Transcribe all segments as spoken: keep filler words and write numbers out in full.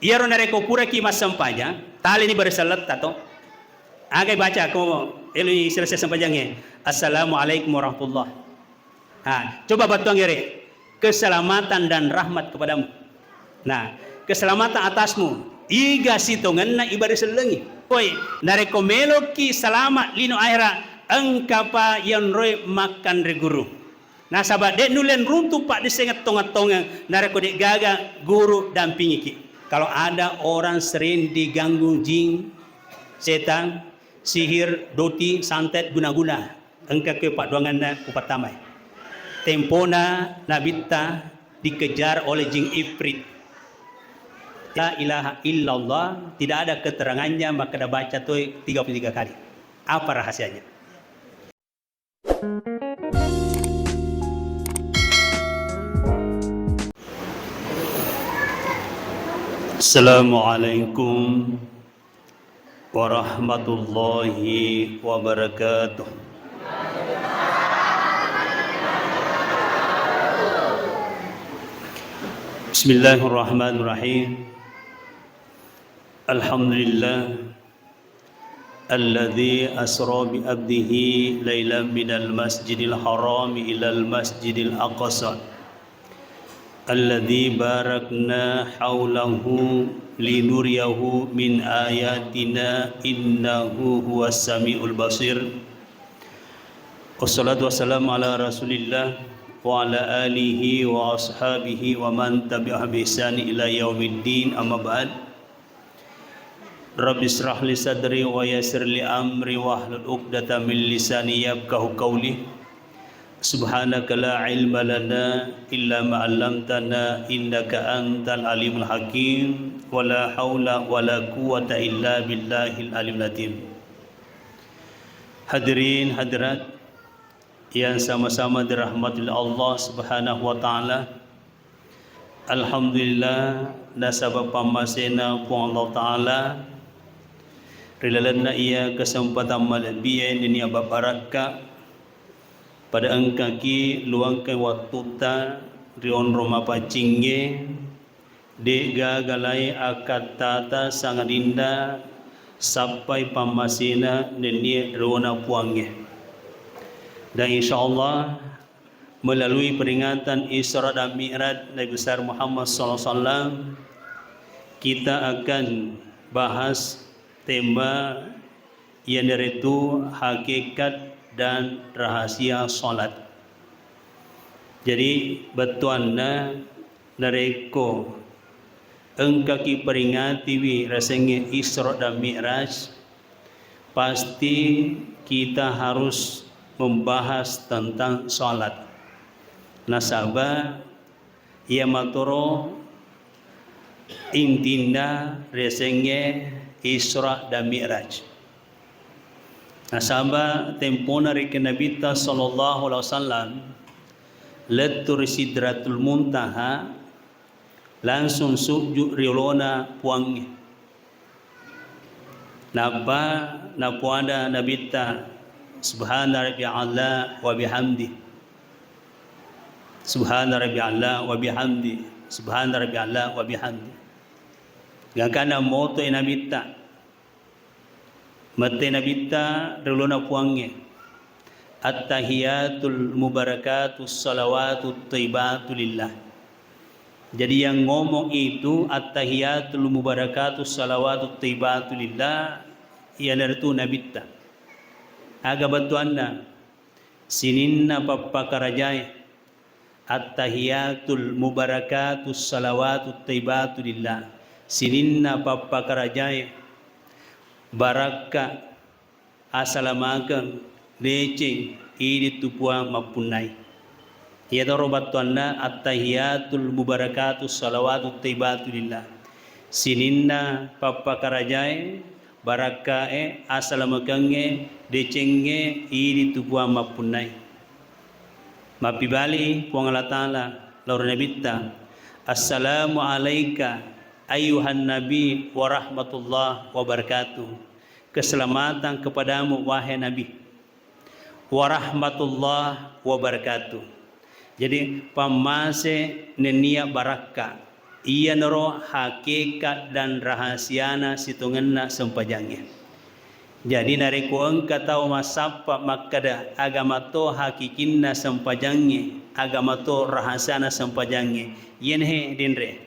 Iyaro narekko puraki massempajang, taleni bariselletta to. Aga ibaca ko eloi selesai sempajangnge? Assalamualaikum warahmatullah. Ha, coba battuangnge re, keselamatan dan rahmat kepadamu. Nah, keselamatan atasmu. Iga sitongenna ibarisellengi. Koi, narekko meloki salama lino akhirat, engkapa yanroi makkanre guru. Nasaba de nulle runtu paddissengeng tongeng-tongeng narekko de gaga guru dampingiki. Kalau ada orang sering diganggu jin, setan, sihir, doti, santet, guna-guna, engka ke paddoangenna upattamai. Tempona nabitta dikejar oleh jin ifrit. La ilaha illallah, tidak ada keterangannya, maka dia baca toi tiga puluh tiga kali. Apa rahasianya? Assalamualaikum warahmatullahi wabarakatuh. Bismillahirrahmanirrahim. Alhamdulillah. Alladzi asra bi abdihi lailan minal masjidil harami ilal masjidil aqsa. Alladzi barakna haulahu linuriyahu min ayatina innahu huwas samiul basir. Wassalatu wassalamu ala Rasulillah wa ala alihi wa ashabihi wa man tabi'ahu bi ihsani ila yaumiddin, amma ba'd. Rabbi israh li sadri wa yassir li amri wahlul uqdatam min lisani yafqahu qawli. Subhanaka la ilma lana illa ma 'allamtana innaka antal alimul hakim. Wa la haula wa la quwwata illa billahil aliyil azim. Hadirin hadirat yang sama-sama dirahmati Allah Subhanahu wa Ta'ala. Alhamdulillah, nasaba pammasena Puang Allah Ta'ala, ri lalenna iya kesempatan malebbi'e nennia babbarakka, pada engkaki luangkai wattutta ri onrong mapaccingnge, de gaga lae akkattata sangadinna sappai pammasena nennia riona Puangnge. Dan insyaallah, melalui peringatan Isra dan Mi'raj Nabi besar Muhammad sallallahu alaihi wasallam, kita akan bahas tema iyanaritu hakikat dan rahasia salat. Jadi, bettuanna narekko engkaki peringatiwi riasengnge Isra dan Mi'raj, pasti kita harus membahas tentang salat. Nasaba iya matoro intinna riasengnge Isra dan Mi'raj. Nasaba tempona rekeng Nabitta sallallahu alaihi wasallam lettu ri Sidratul Muntaha, langsung sujud ri olona Puangnge. Nappa napuada Nabitta, "Subhana rabbi a'la wa bihamdi. Subhana rabbi a'la wa bihamdi. Subhana rabbi a'la wa bihamdi." Gangkana motoi Nabitta. Mette Nabitta ri olona Puangnge, "Attahiyatul mubarakatus salawatut thayyibatu lillah." Jadi yang ngomong itu, "Attahiyatul mubarakatus salawatut thayyibatu lillah," iyanaritu Nabitta. Aga bettuanna? Sininna pappakarajae, "Attahiyatul mubarakatus salawatut thayyibatu lillah." Sininna pappakarajae, barakka, asalamakeng, deceng, idi tu Puang mappunnai. Iyatoro battuanna, "Attahiyatul mubarakatus salawatut thayyibatu lillah." Sininna pappakarajae, barakkae, asalamakengnge, decengnge, idi tu Puang mappunnai. Mappibali Puang Allah Ta'ala lao ri Nabitta, "Assalamu alaika ayyuhan nabi wa rahmatullah wa barakatuh." Keselamatan kepadamu, wahai Nabi. Wa rahmatullah wa barakatuh. Jadi, pammase nennia barakka. Iyanaro hakikat dan rahasiana sitongenna sempajangnge. Jadi, narekko engka tau massappa makkeda, agama to hakikinna sempajangnge, agama to rahasiana sempajangnge, iyanahe denre.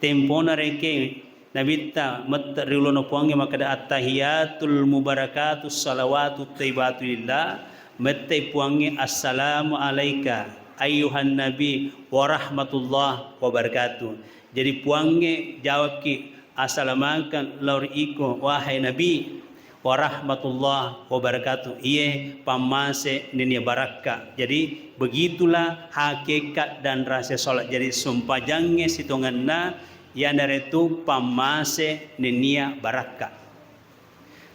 Tempona rekeng Nabitta mette ri ulona Puangnge makkeda, "Attahiyatul mubarakatus salawatut thayyibatu lillah." Mettai Puangnge, "Assalamu alaika ayyuhan nabi warahmatullah wabarakatuh." Jadi Puangnge jawabki, "Asalamakeng lao ri iko, wahai Nabi, warahmatullah wabarakatuh." Iye pammase nennia barakka. Jadi begitulah hakikat dan rahasia salat. Jadi sempajangnge sitongenna iyanaritu pammase nennia barakka.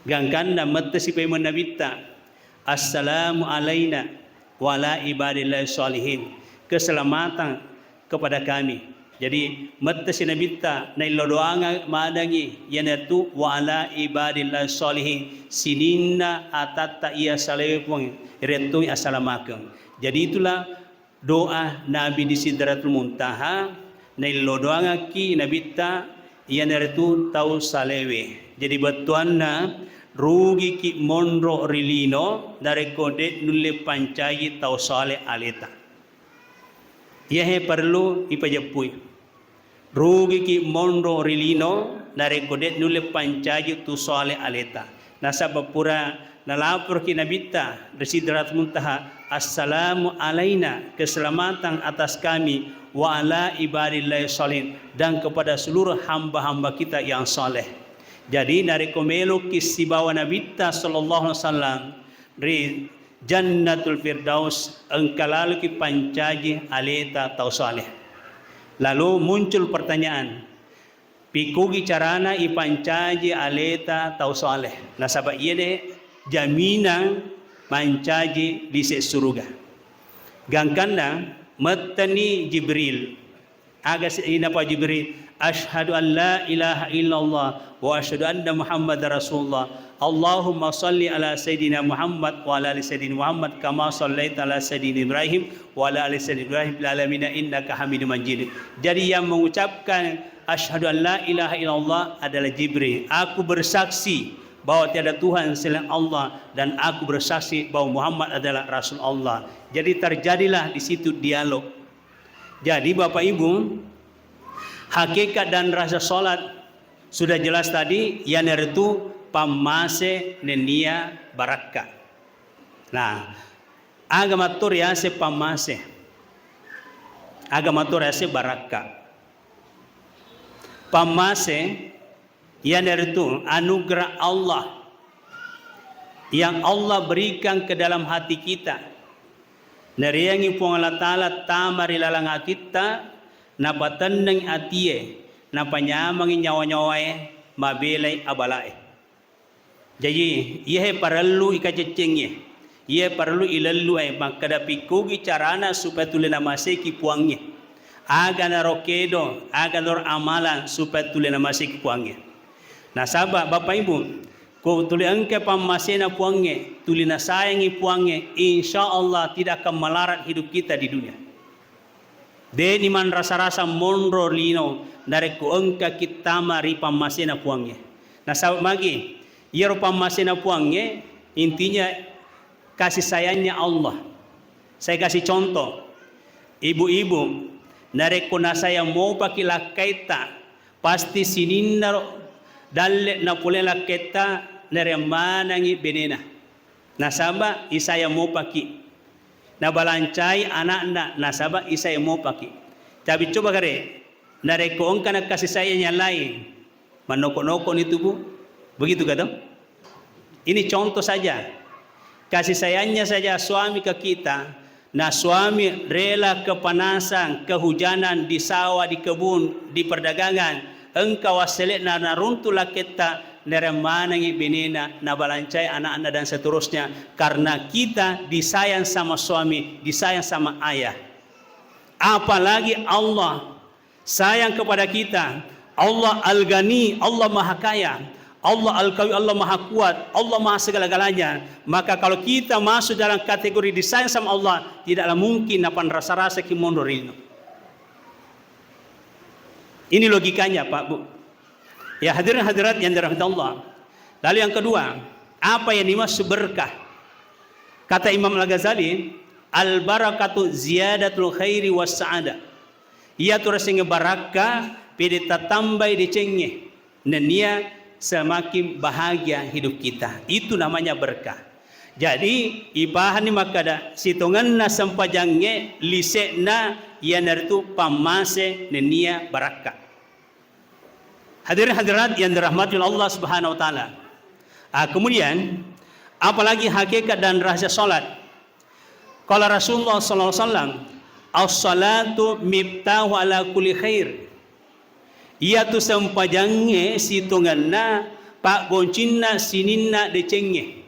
Gangkanna mette sipaimeng Nabitta, "Assalamu alaina wa ala ibadillahi sholihin." Keselamatan kepada kami. Jadi, mettesi Nabitta naillo doanga madangi, iyanatu wa ala ibadillahi sholihin, sininna atatta iya salewe Puang, irettui assalamakeng. Jadi, itulah doa Nabi di Sidratul Muntaha, naillo doangakki Nabitta, iyanaritu tau salewe. Jadi, bettuanna, rugiki monro ri lino, narekko de nulle pancaji tau saleh aleta. Iyahe parellu ipajeppui. Rugiki monro ri lino narekko de nulle pancaji tu saleh aleta. Nasaba pura nalaporoki Nabitta ri Sidratul Muntaha, "Assalamu alaina, keselamatan atas kami, wa ala ibadillahi sholihin, dan kepada seluruh hamba-hamba kita yang saleh." Jadi narekko meloki sibawa Nabitta sallallahu alaihi wasallam, ri Jannatul Firdaus, engka laloki pancaji aleta tau saleh. Lalu muncul pertanyaan, pikkugi carana ipancaji aleta tau saleh? Nasaba iyede jaminan mancaji lise suruga. Gangkanna metteni Jibril. Aga si-, inapa Jibril, "Asyhadu an la ilaha illallah wa asyhadu anna Muhammadar Rasulullah. Allahumma shalli ala Sayyidina Muhammad wa ala ali Sayyidina Muhammad kama shallaita ala Sayyidina Ibrahim wa ala ali Sayyidina Ibrahim fil alamin innaka Hamidum Majid." Jadi, yang mengucapkan "Asyhadu an la ilaha illallah" adalah Jibril. "Aku bersaksi bahwa tiada Tuhan selain Allah dan aku bersaksi bahwa Muhammad adalah Rasul Allah." Jadi, terjadilah di situ dialog. Jadi, Bapak Ibu, hakikat dan rasa salat sudah jelas tadi, iyanaritu pammase nennia barakka. Nah, aga matto riase pammase? Aga matto riase barakka? Pammase iyanaritu anugerah Allah yang Allah berikan ke dalam hati kita. Nariangi Puang Allah Ta'ala tama ri laleng atitta, napatenneng atie, napanyamengi nyawa-nyawae, mabelai abalae. Jaji, iyahe parellu ikaceccengnge, iyahe parellu ilelluai, makkeda pikkugi carana supaya tuli namaseki Puangnge. Aga naro kedo, aga naro amalan supaya tuli namaseki Puangnge. Nasaba, Bapak Ibu, ko tuli engka pammasena Puangnge, tuli nasayangi Puangnge, insya Allah tidak akan melarat hidup kita di dunia. De'ni manrasa-rasa monro lino narekko engka kittama ri pammasena Puangnge. Nasaba magi, iyaro pammasena Puangnge, intinya kasih sayangnya Allah. Saya kasih contoh, ibu-ibu, narekko nasayang mopaki lakkaitta, pasti sininna ro dalle napole lakkaitta, naremanangi benena. Nasaba isayang mopaki. Nabalancai anakna, nasaba isayang mopaki. Tapi coba kare, narekko engka nakasih sayang yang lain, mannoko-nokoni tu, Bu. Begitu ka, toh? Ini contoh saja. Kasih sayangnya saja suami ke kita, nah, suami rela kepanasan, kehujanan di sawah, di kebun, di perdagangan, engka wassele'na naruntu lakketta, naremanangi benena, nabalancai anakna, dan seterusnya. Karena kita disayang sama suami, disayang sama ayah. Apalagi Allah sayang kepada kita. Allah Al-Ghani, Allah Maha Kaya. Allah Al-Qawi, Allah Maha Kuat. Allah Maha segala-galanya. Maka kalau kita masuk dalam kategori disayang sama Allah, tidaklah mungkin napanrasa-rasa ki monro rino. Ini logikanya, Pak, Bu. Ya, hadirin hadirat yang dirahmati Allah. Lalu yang kedua, apa yang dimaksud berkah? Kata Imam Al-Ghazali, "Al-barakatu ziyadatul khairi was sa'adah." Iyatu riasengnge barakka, pede tatambai decengnge, nennia semakin bahagia hidup kita. Itu namanya berkah. Jadi, ipahanni makkada, sitongenna sempajangnge lise'na, iyanaritu pammase nennia barakka. Hadirin hadirat yang dirahmati oleh Allah Subhanahu wa Ta'ala. Ah, kemudian, apalagi hakikat dan rahasia salat? Qala Rasulullah sallallahu alaihi wasallam, "As-salatu miftahu ala kulli khair." Iyatu sempajangnge sitongenna paggoncinna sininna decengnge.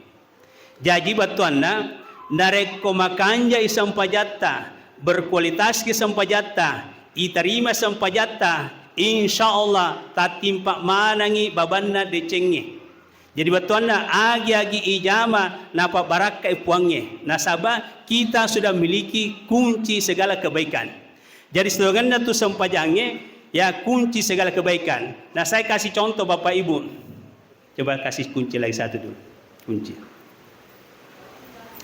Jaji battuanna, narekko makanjai sempajatta, berkualitaski sempajatta, itarima sempajatta, insya Allah tattimpa manengngi babanna decengnge. Jadi battuanna, agi-agi ijama napabarakkai Puangnge, nasaba kita sudah memiliki kunci segala kebaikan. Jadi sitongenna tu sempajangnge, ya, kunci segala kebaikan. Nah, saya kasih contoh, Bapak Ibu. Coba kasih kunci lagi satu dulu. Kunci.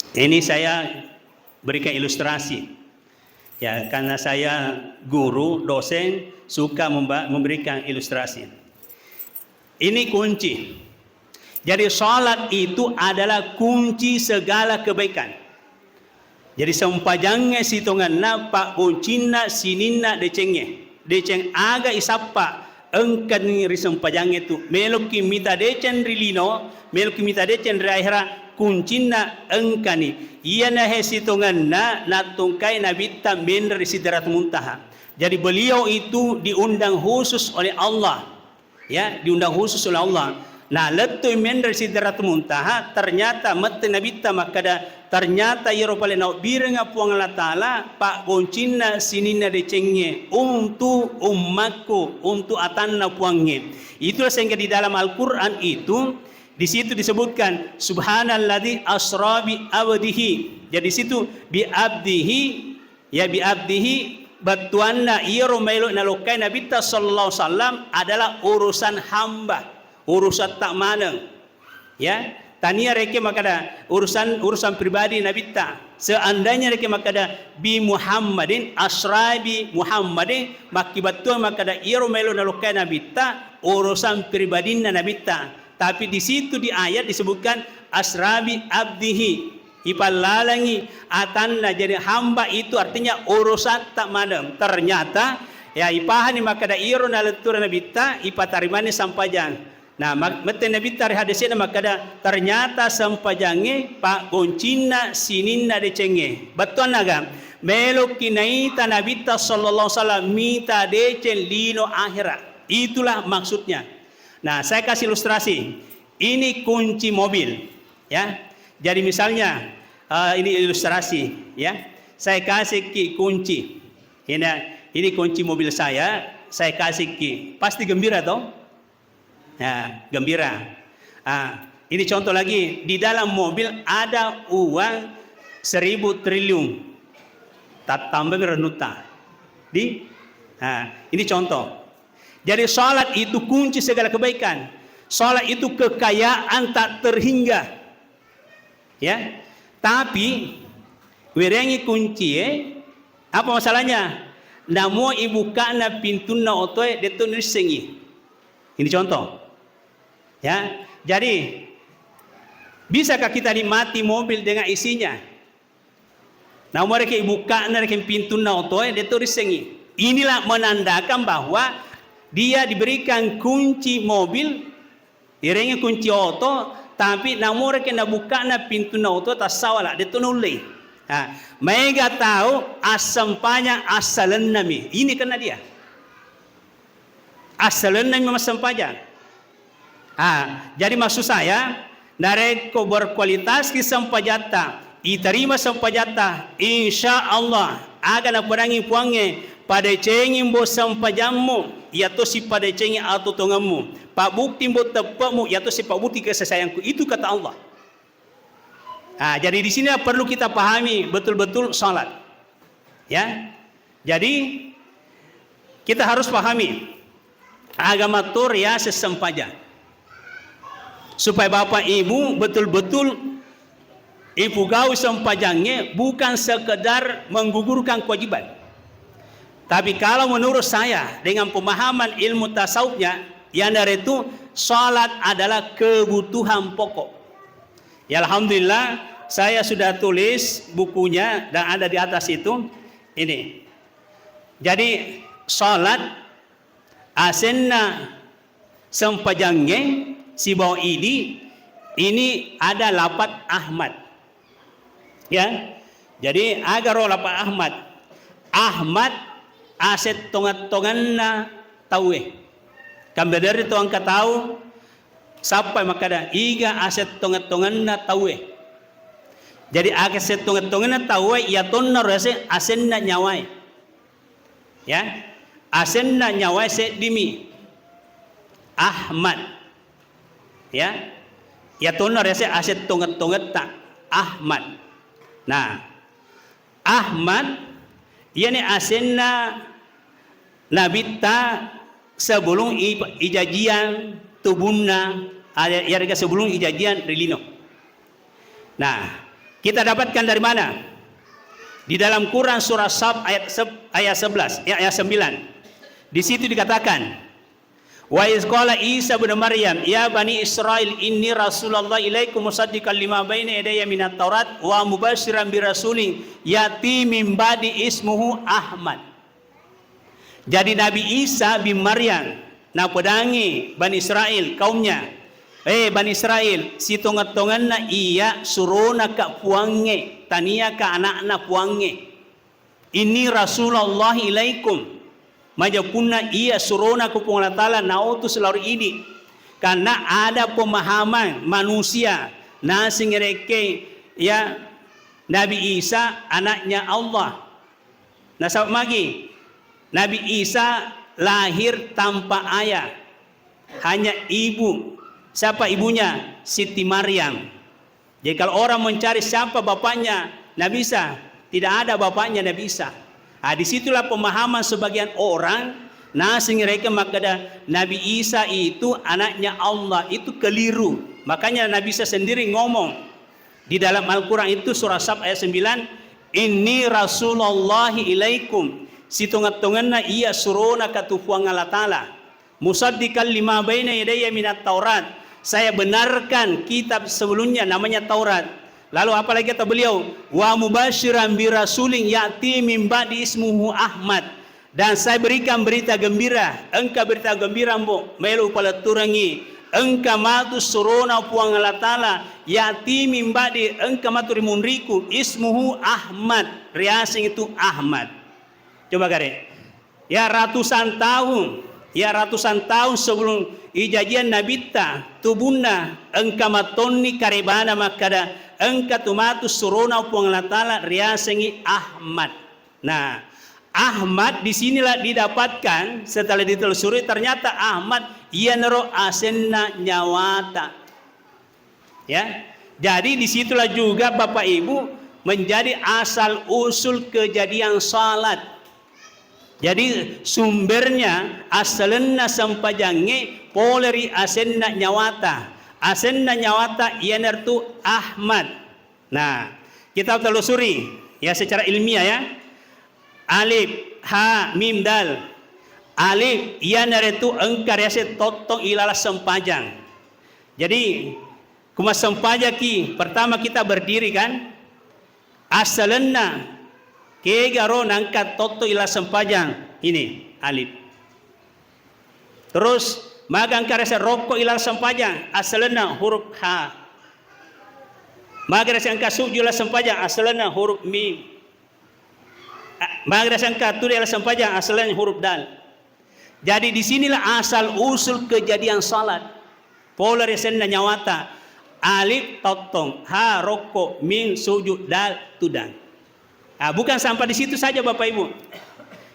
Ini saya berikan ilustrasi. Ya, karena saya guru, dosen, suka memba-, memberikan ilustrasi. Ini kunci. Jadi, salat itu adalah kunci segala kebaikan. Jadi, sempajangnge sitongenna paggoncinna sininna decengnge. Deceng aga isappa, engkani ri sempajangnge tu. Meloki mita deceng ri lino, meloki mita deceng ri ahera, kuncinna engkani. Iyanahe sitongenna nattungkai Nabitta menre ri Sidratul Muntaha. Jadi, beliau itu diundang khusus oleh Allah. Ya, diundang khusus oleh Allah. Nah, lettu menre ri Sidratul Muntaha, ternyata mette Nabitta makkada, ternyata iyaro pale naobbirengnga Puang Allah Ta'ala, paggoncinna sininna decengnge untuk ummakku, untuk atanna Puangnge. Itulah sehingga di dalam Al-Quran itu, di situ disebutkan, "Subhanalladzi asra bi abdihi." Jadi, di situ, "Bi abdihi." Ya, bi abdihi, bettuanna iyaro maelo nalokkai Nabitta sallallahu alaihi wasallam adalah urusan hamba, urusatta maneng. Ya, tania rekeng makkada urusan, urusan pribadi Nabitta. Seandainya rekeng makkada bi Muhammadin, asra bi Muhammadin, makkibattuang makkada iyaro maelo nalokkai Nabitta urusan pribadinna Nabitta. Tapi di situ di ayat disebutkan asra bi abdihi. Ipallalengi atanna, jadi hamba itu artinya urusatta maneng. Ternyata, ya, ipahani makkada iyaro nalettura Nabitta, ipatarimani sampajang. Nah, mak-, mette Nabitta ri hadisena makkada, ternyata sampajangnge paggoncinna sininna decengnge. Bettuannaga? Meloki naita Nabitta sallallahu alaihi wasallam mita deceng lino akhera. Itulah maksudnya. Nah, saya kasih ilustrasi. Ini kunci mobil, ya. Jadi misalnya, eh, ini ilustrasi, ya. Saya kasih ki kunci. Ini, ini kunci mobil saya, saya kasih ki. Pasti gembira toh? Ya, gembira. Ah, ini contoh lagi, di dalam mobil ada uang seribu triliun. Tattamba renutta. Di? Ah, ini contoh. Jadi, salat itu kunci segala kebaikan. Salat itu kekayaan tak terhingga. Ya. Tapi, werengi kuncie, apa masalahnya? Namo ibukana pintunna otoe, detto nissengi. Ini contoh. Ya. Jadi, bisakah kita nikmati mobil dengan isinya? Namu rekeng ibukka'na rekeng pintunna otoe, de'to rissengngi. Inilah menandakan bahwa dia diberikan kunci mobil, irengngi kunci oto, tapi namu rekeng nabukka'na pintunna oto, tassawala, de'to naullei. Ha, maega tau assempajang assalennami. Ini karena dia. Assalennami massempajang. Ah, jadi maksud saya, narekko berkualitas ki sempajatta, iterima sempajatta, insya Allah aga napedangi Puangnge, padecengi mbo sempajammu, iyatosi padecengi atuo-tuongemmu, pabbukti mbo teppe'mu, iyatosi pabbukti kasih sayangku. Itu kata Allah. Ah, jadi di sini perlu kita pahami betul-betul salat. Ya. Jadi kita harus pahami. Agama to riaseng sempajang. Supaya Bapak Ibu betul-betul ipugau sempajangnge bukan sekedar menggugurkan kewajiban. Tapi kalau menurut saya, dengan pemahaman ilmu tasawufnya, iyanaritu salat adalah kebutuhan pokok. Ya, alhamdulillah, saya sudah tulis bukunya dan ada di atas itu. Ini. Jadi, salat asenna sempajangnge sibawa idi, ini ada lapat Ahmad. Ya. Jadi, agaro lapat Ahmad. Ahmad asettongeng-tongenna tauwe. Kambenerri to engka tau sappai makkada, iga asettongeng-tongenna tauwe. Jadi, asettongeng-tongenna tauwe, iya tonnaro ase-, asenna nyawae. Ya. Asenna nyawae seddimi. Ahmad. Ya. Iya tonna riaseng asettongeng-tongetta. Ahmad. Nah, Ahmad, iyani asenna nabitta sebelum i-, ijajian tubunna, aya-, iyarega sebelum ijajian ri lino. Nah, kita dapatkan dari mana? Di dalam Quran surah Saf ayat seb-, ayat sebelas, ya, ayat sembilan. Di situ dikatakan, "Wa iz qala Isa bin Maryam, ya bani Israil, inni Rasulullah ilaikum musaddiqan lima baina yadayya minat Taurat wa mubasyiran bi rasulin ya'ti min ba'di ismuhu Ahmad." Jadi Nabi Isa bin Maryam napedangi Bani Israil, kaumnya, "Eh, Bani Israil, sitongeng-tongenna iya suronaka Puangnge, taniaka ana'na Puangnge. Inni Rasulullah ilaikum, majapunna iya suronako Puang Allah Ta'ala nautus lao ri idi." Karena ada pemahaman manusia naseng rekeng, ya, Nabi Isa anaknya Allah. Nasaba magi? Nabi Isa lahir tanpa ayah, hanya ibu. Siapa ibunya? Siti Maryam. Jadi, kalau orang mencari siapa bapaknya Nabi Isa, tidak ada bapaknya Nabi Isa. Ah, disitulah pemahaman sebagian orang naseng rekeng makkada Nabi Isa itu anaknya Allah, itu keliru. Makanya Nabi Isa sendiri ngomong, di dalam Al-Quran itu surah Saf ayat sembilan, "Inni Rasulullahi ilaikum, sitongeng-tongenna iya suronaka tu Puang Allah Ta'ala, musaddiqan lima baina yadayya minat Taurat, saya benarkan kitab sebelumnya namanya Taurat." Lalu apalagi kata beliau, "Wa mubasyiran bi rasulin ya'ti min ba'di ismuhu Ahmad." Dan saya berikan berita gembira, engka berita gembira, Mbok, melo upaletturengngi, engka matu surona Puang Allah Ta'ala, ya'ti min ba'di, engka matu ri munriku, ismuhu Ahmad, riaseng itu Ahmad. Coba gare. Ya ratusan tahun, ya ratusan tahun sebelum ijajian nabitta, tubunna, engka matonni karebana makkada, engka tu matu surona Puang Allah Ta'ala, riasengngi Ahmad. Nah, Ahmad di sinilah didapatkan, setelah ditelusuri, ternyata Ahmad iyanaro asenna nyawata. Ya. Jadi disitulah juga Bapak Ibu menjadi asal usul kejadian salat. Jadi sumbernya, asalenna sempajangnge pole ri asenna nyawata. Asenna nyawata iyanaritu Ahmad. Nah, kita telusuri ya secara ilmiah ya. Alif, ha, mim, dal. Alif, iyanaritu engka riaseng tottong ilalang sempajang. Jadi, kumassempajaki, pertama kita berdiri kan? Asalenna, kegaro nangka tottong ilalang sempajang. Ini, alif. Terus, maga engka riaseng rokko ilalang sempajang, asalenna huruf ha. Maga riaseng engka sujud ilalang sempajang, asalenna huruf mim. A-, maga riaseng engka tudang ilalang sempajang, asalenna huruf dal. Jadi di sinilah asal usul kejadian salat. Pole ri asenna nyawata, alif tottong, ha rokko, mim sujud, dal tudang. Ah, bukan sampai di situ saja, Bapak Ibu.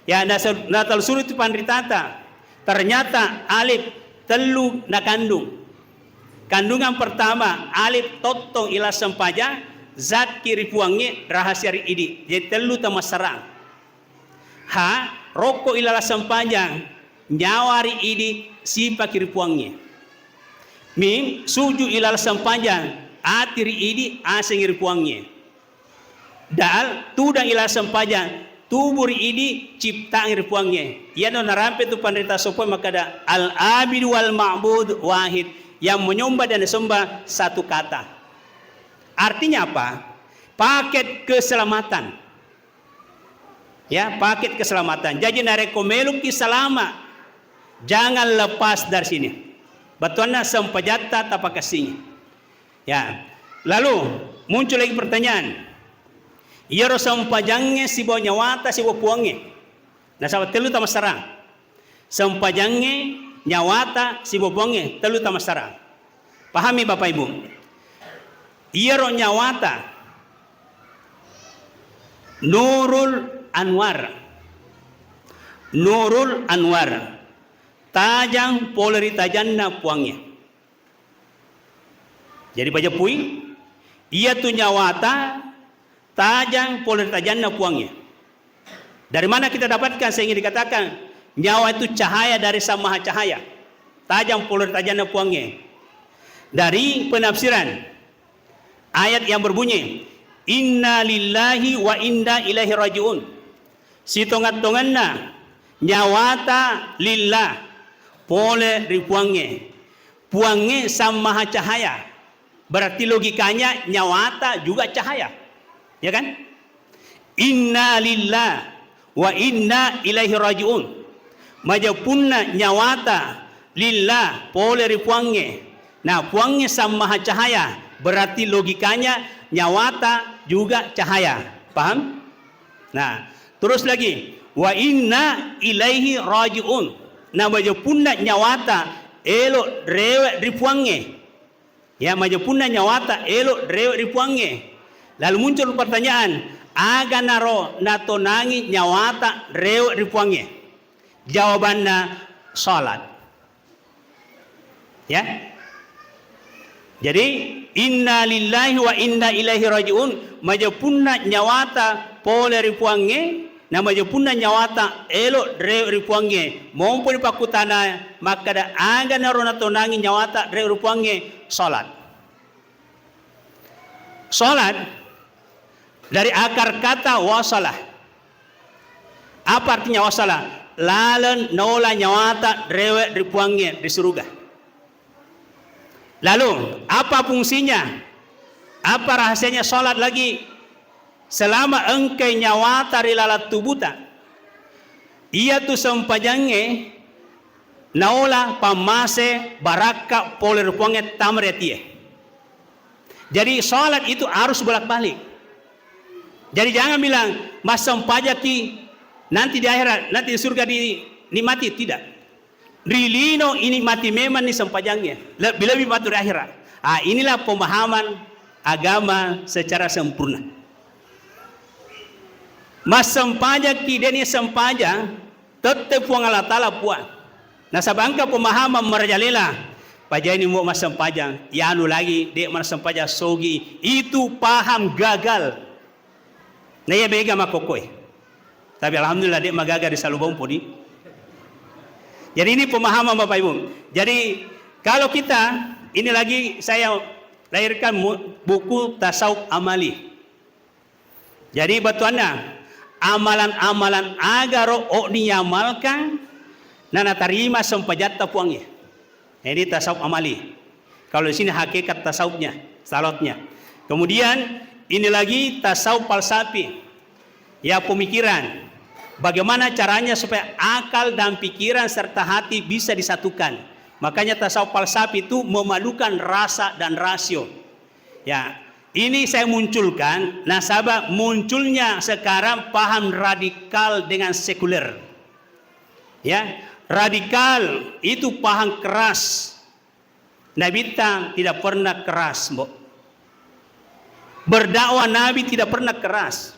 Ya, nasa-, natalusuri tu panritata. Ternyata alif tellu nakandung. Kandungan pertama, alif tottong ilalang sempajang, zat ki ri Puangnge, rahasia ri idi. Jadi tellu tamassarang. Ha rokko ilalang sempajang, nyawa ri idi, sipaki ri Puangnge. Mim, sujud ilala sempajang, ati ri idi, asengngi ri Puangnge. Dal, tudang ilala sempajang, tubu ri idi, ciptaangngi ri Puangnge. Iyano narampe tu panrita sopoe makkada, "Al-abidu wal ma'bud wahid." Yang menyembah dan disembah satu kata. Artinya apa? Paket keselamatan. Ya, paket keselamatan. Jaji, narekko meloki salama, jangan lepas dari sini. Bettuanna sempajatta tapakessingi. Ya. Lalu muncul lagi pertanyaan. Iyaro sempajangnge sibawa nyawata sibawa Puangnge. Nasaba tellu tamassarang. Sempajangnge, nyawata, sibawa Puangnge, tellu tamassarang. Pahami, Bapak Ibu? Iyaro nyawata Nurul Anwar. Nurul Anwar. Tajang pole ri tajanna Puangnge. Jadi pajeppui, iyatu nyawata tajang pole ri tajanna Puangnge. Dari mana kita dapatkan sehingga dikatakan nyawa itu cahaya dari Sang Maha Cahaya, tajang pole ri tajanna Puangnge? Dari penafsiran ayat yang berbunyi, "Inna lillahi wa inna ilaihi raji'un." Sitonga-tonganna nyawata lillah, pole ri Puangnge. Puangnge Sang Maha Cahaya. Berarti logikanya nyawata juga cahaya. Ya kan? Inna lillah wa inna ilaihi raji'un. Majepunna nyawata lillah, pole ri Puangnge. Nah, Puangnge Sang Maha Cahaya, berarti logikanya nyawata juga cahaya. Paham? Nah, terus lagi, "Wa inna ilaihi raji'un." Nah, majepunna nyawata elo rewe ri Puangnge. Ya, majepunna nyawata elo rewe ri Puangnge. Lalu muncul pertanyaan, aga naro natonangi nyawata rewe ri Puangnge? Jawabanna, salat. Ya. Jadi, "Inna lillahi wa inna ilaihi raji'un", majepunna nyawata pole ri Puangnge, na majepunna nyawata elo rewe ri Puangnge. Mompo ni pakkutana makkada, aga naro natonangi nyawata rewe ri Puangnge? Salat. Salat dari akar kata wasalah. Apa artinya wasalah? Laleng naola nyawata rewe ri Puangnge ri suruga. Lalu, apa fungsinya? Apa rahasianya salat lagi? Selama engkai nyawata ri laleng tubuta, iyatu sempajangnge naola pammase barakka pole ri Puangnge tama ri atie. Jadi, salat itu harus bolak-balik. Jadi, jangan bilang, "Massempajaki nanti di akhirat, nanti di surga dinikmati." Tidak. Ri lino inikmati memang ni sempajangnge. Lebbi-lebbi matu ri akhirat. Ah, inilah pemahaman agama secara sempurna. Massempajakki, de'ni sempajang, tette Puang Allah Ta'ala, Puang. Nasaba engka pemahaman merajalela, pajaini mo massempajang, yanu lagi, de' massempajang sogi, itu paham gagal. Na iya mega makkokkoe. Tapi alhamdulillah, de' magaga di Salubompo di. Jadi ini pemahaman Bapak Ibu. Jadi kalau kita, ini lagi saya lahirkan mu-, buku Tasawuf Amali. Jadi bettuanna, amalan-amalan agaro o'ni yamalkan, nanatarima sempajatta Puangnge. Ini tasawuf amali. Kalau di sini hakikat tasawufnya, salotnya. Kemudian ini lagi tasawuf falsafi. Ya, pemikiran. Bagaimana caranya supaya akal dan pikiran serta hati bisa disatukan. Makanya tasawuf falsafi itu memadukan rasa dan rasio. Ya, ini saya munculkan nasaba munculnya sekarang paham radikal dengan sekuler. Ya, radikal itu paham keras. Nabitta tidak pernah keras, Mbok. Berdakwah Nabi tidak pernah keras.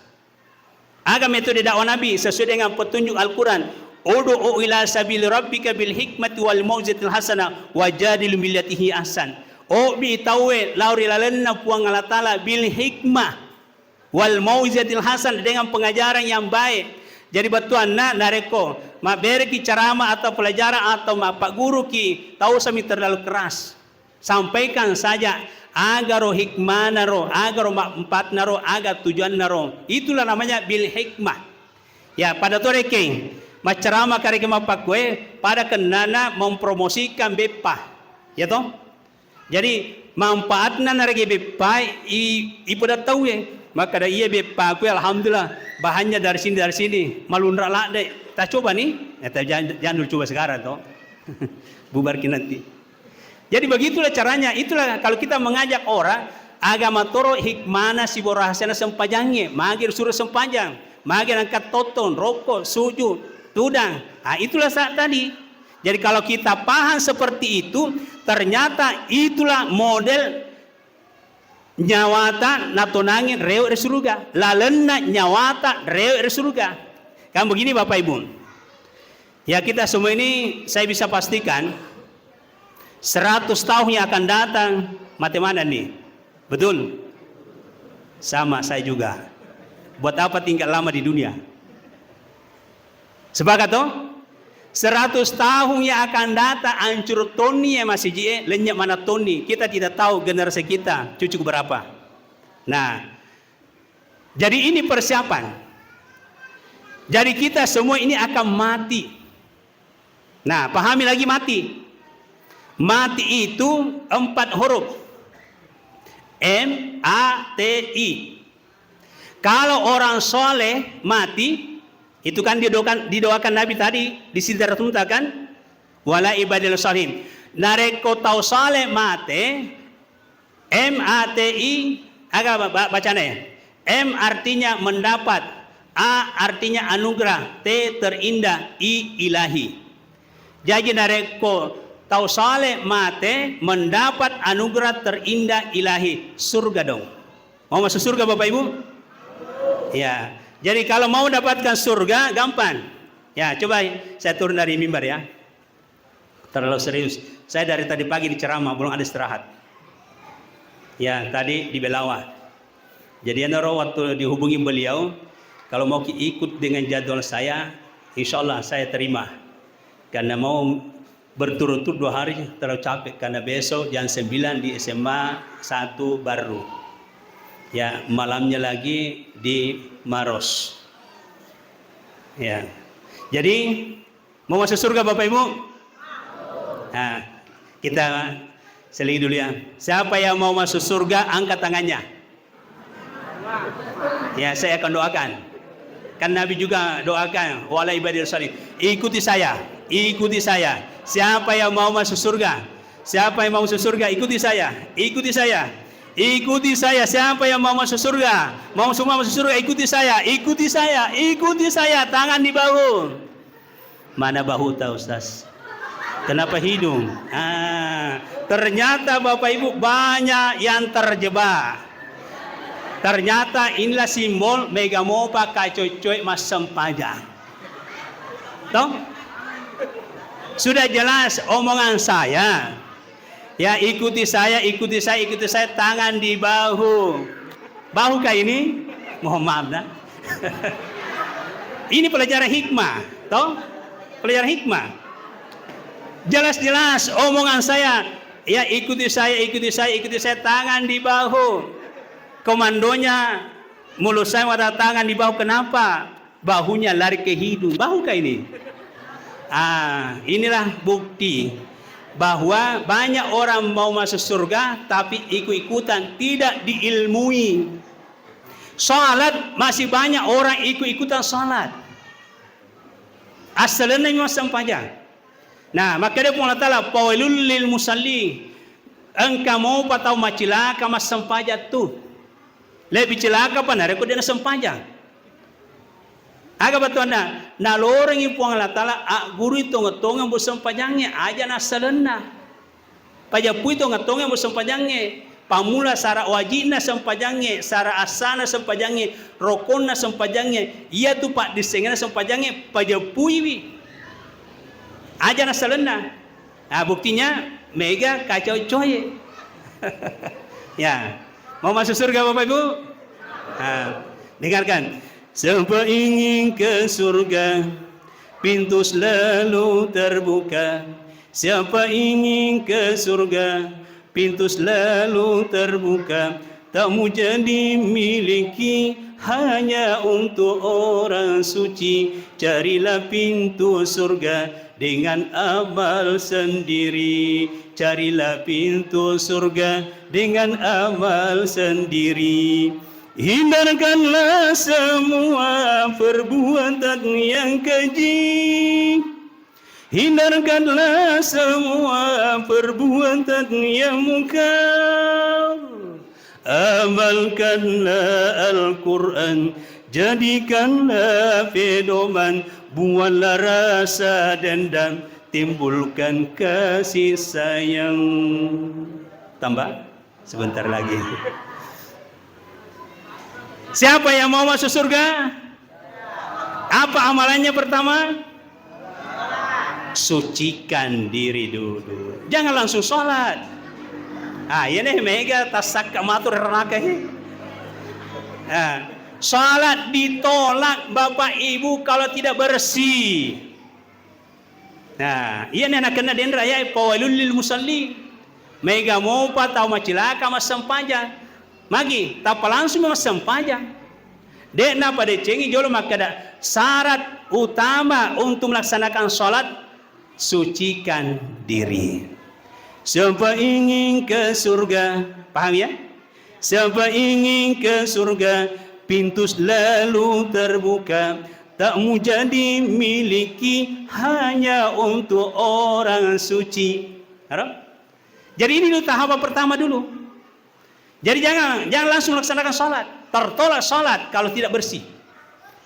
Aga metode dakwah Nabi sesuai dengan petunjuk Al-Quran? "Ud'u ila sabili rabbika bil hikmati wal mau'izatil hasanah wajadilhum billati hiya ahsan." Obi tauwe lao ri lalenna Puang Allah Ta'ala bil hikmah wal mau'izatil hasanah, dengan pengajaran yang baik. Jadi bettuanna, narekko mabbereki ceramah atau pelajaran atau mappagguruki, tausami terlalu keras. Sampaikan saja agaro hikmanaro, agaro manfaatnaro, aga tujuannaro. Itulah namanya bil hikmah. Ya, pada to rekeng macceramah kareke mappakkue, pada kennana mempromosikan beppa. Ya toh? Jadi, manfaatna narege beppae i, ipoda tauwe. Makkada, "Iya beppaku, alhamdulillah, bahannya dari sini, dari sini. Malunra ladde." Tacoba ni? Eh, ta-, jangan, jangan dulu coba sekarang toh. Bubarki nanti. Jadi begitulah caranya. Itulah kalau kita mengajak orang, agama toro hikmana sibo rahasiana sempajangnge, magi suro sempajang, magi angkat tottong, rokok, sujud, tudang. Ah, itulah saat tadi. Jadi kalau kita paham seperti itu, ternyata itulah model nyawata natonangi rewe ri suruga, lalenna nyawata rewe ri suruga. Kan begini Bapak Ibu. Ya, kita semua ini saya bisa pastikan seratus tahun yang akan datang mate manenni. Betul? Sama saya juga. Buat apa tinggal lama di dunia? Sepakat toh? Seratus tahun yang akan datang hancur tonni ya masiji e, lenyap mana tonni. Kita tidak tahu generasi kita cucu berapa. Nah, jadi ini persiapan. Jadi kita semua ini akan mati. Nah, pahami lagi mati. Mati itu empat huruf. M A T I. Kalau orang soleh mati, itu kan didoakan, didoakan Nabi tadi di Sidratul Muntaha kan? Wala ibadil salihin. Narekko tau soleh mate, M A T I, aga ba-, ba-, bacana ya? M artinya mendapat, A artinya anugerah, T terindah, I ilahi. Jaji narekko tau saleh mate mendapat anugerah terindah ilahi, surga dong. Mau masuk surga Bapak Ibu? Ya. Jadi kalau mau dapatkan surga gampang. Ya, coba saya turun dari mimbar ya. Terlalu serius. Saya dari tadi pagi diceramah, belum ada istirahat. Ya, tadi di Belawa. Jadi, enaro waktu dihubungi beliau, kalau mau ki-, ikut dengan jadwal saya, insya Allah saya terima. Karena mau berturut-turut dua hari terlalu capek, karena besok jam sembilan di S M A satu Barru. Ya, malamnya lagi di Maros. Ya. Jadi, mau masuk surga Bapak Ibu? Nah, kita seling dulu ya. Siapa yang mau masuk surga, angkat tangannya. Ya, saya akan doakan. Kan Nabi juga doakan, "Wala ibadil salih." Ikuti saya, ikuti saya. Siapa yang mau masuk surga? Siapa yang mau masuk surga? Ikuti saya, ikuti saya. Ikuti saya, siapa yang mau masuk surga? Mau semua masuk surga, ikuti saya, ikuti saya, ikuti saya. Tangan di bahu. Mana bahuta, Ustaz? Kenapa hidung? Ah, ternyata Bapak Ibu banyak yang terjebak. Ternyata inilah simbol mega mopa kacocoe massempajang. Toh? Sudah jelas omongan saya. Ya, ikuti saya, ikuti saya, ikuti saya, tangan di bahu. Bahukah ini? Mohon maaf, nah. Ini pelajaran hikmah, toh? Pelajaran hikmah. Jelas-jelas omongan saya, ya, ikuti saya, ikuti saya, ikuti saya, tangan di bahu. Komandonya mulut saya, mata, tangan di bahu. Kenapa? Bahunya lari ke hidung. Bahukah ini? Ah, inilah bukti bahwa banyak orang mau masuk surga tapi ikut-ikutan, tidak diilmui. Salat masih banyak orang ikut-ikutan salat. Assalenna memang sempajang. Nah, makkeda Puang Allah Taala, "Fawailul lil musalli." Engka mopa tau macilaka massempajang tu. Lebih cilaka pa narekko de' nasempajang. Aga bettuanna? Nalorengi Puang Allah Taala aggurui tongeng-tongeng bu sempajangnge, aja nassalenna. Pajappui tongeng-tongeng bu sempajangnge. Pammula sara wajibna sempajangnge, sara assana sempajangnge, rokonna sempajangnge, iyatu paddissengenna sempajangnge, pajappuiwi. Aja nassalenna. Nah, buktinya mega kacau coye. Ya. Mau masuk surga Bapak Ibu? Nah, dengarkan. Siapa ingin ke surga, pintu selalu terbuka. Siapa ingin ke surga, pintu selalu terbuka. Tak mau jadi miliki hanya untuk orang suci. Carilah pintu surga dengan amal sendiri. Carilah pintu surga dengan amal sendiri. Hindarkanlah semua perbuatan yang keji. Hindarkanlah semua perbuatan yang mungkar. Amalkanlah Al-Quran, jadikanlah pedoman, buanglah rasa dendam, timbulkan kasih sayang. Tambah? Sebentar lagi. Siapa yang mau masuk surga? Apa amalannya pertama? Sucikan diri dulu. Jangan langsung sholat. Ah, iya nih, mega tasakka matur ranaka, he. Ah, sholat ditolak, Bapak Ibu, kalau tidak bersih. Nah, iyani nakenna denre aya'e, "Fawailul lil musallin." Maega mopa tau macilaka massempajang. Magi, tappa langsung massempajang. De'na padecengi jolo makkeda, syarat utama untuk melaksanakan sholat, sucikan diri. Siapa ingin ke surga, paham ya? Siapa ingin ke surga, pintu selalu terbuka. Tak mau jadi miliki hanya untuk orang suci. Harap? Jadi ini dulu tahapan pertama dulu. Jadi jangan, jangan langsung laksanakan sholat. Tertolak sholat kalau tidak bersih.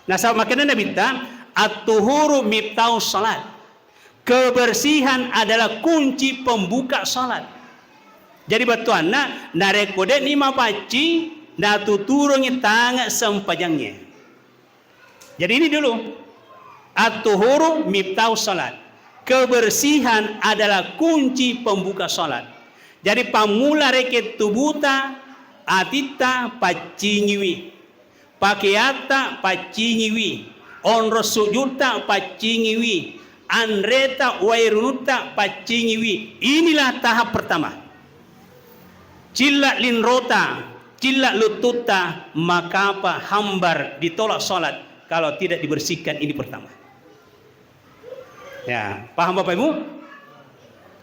Nah, sama kena Nabi ta, at-tuhuru miftahus sholat. Kebersihan adalah kunci pembuka sholat. Jadi bettuanna, narekko de'ni mapaccing, natuturungi tange sempajangnge. Jadi ini dulu, at-tuhuru miftahus sholat. Kebersihan adalah kunci pembuka sholat. Jadi pammula rekeng tubuta, atitta paccingiwi. Pakeatta paccingiwi, onro sujutta paccingiwi, anreta wairunutta paccingiwi. Inilah tahap pertama. Cilla linrota, cilla luttutta, makapa hambar ditolak sholat kalau tidak dibersihkan ini pertama. Ya, paham Bapak Ibu?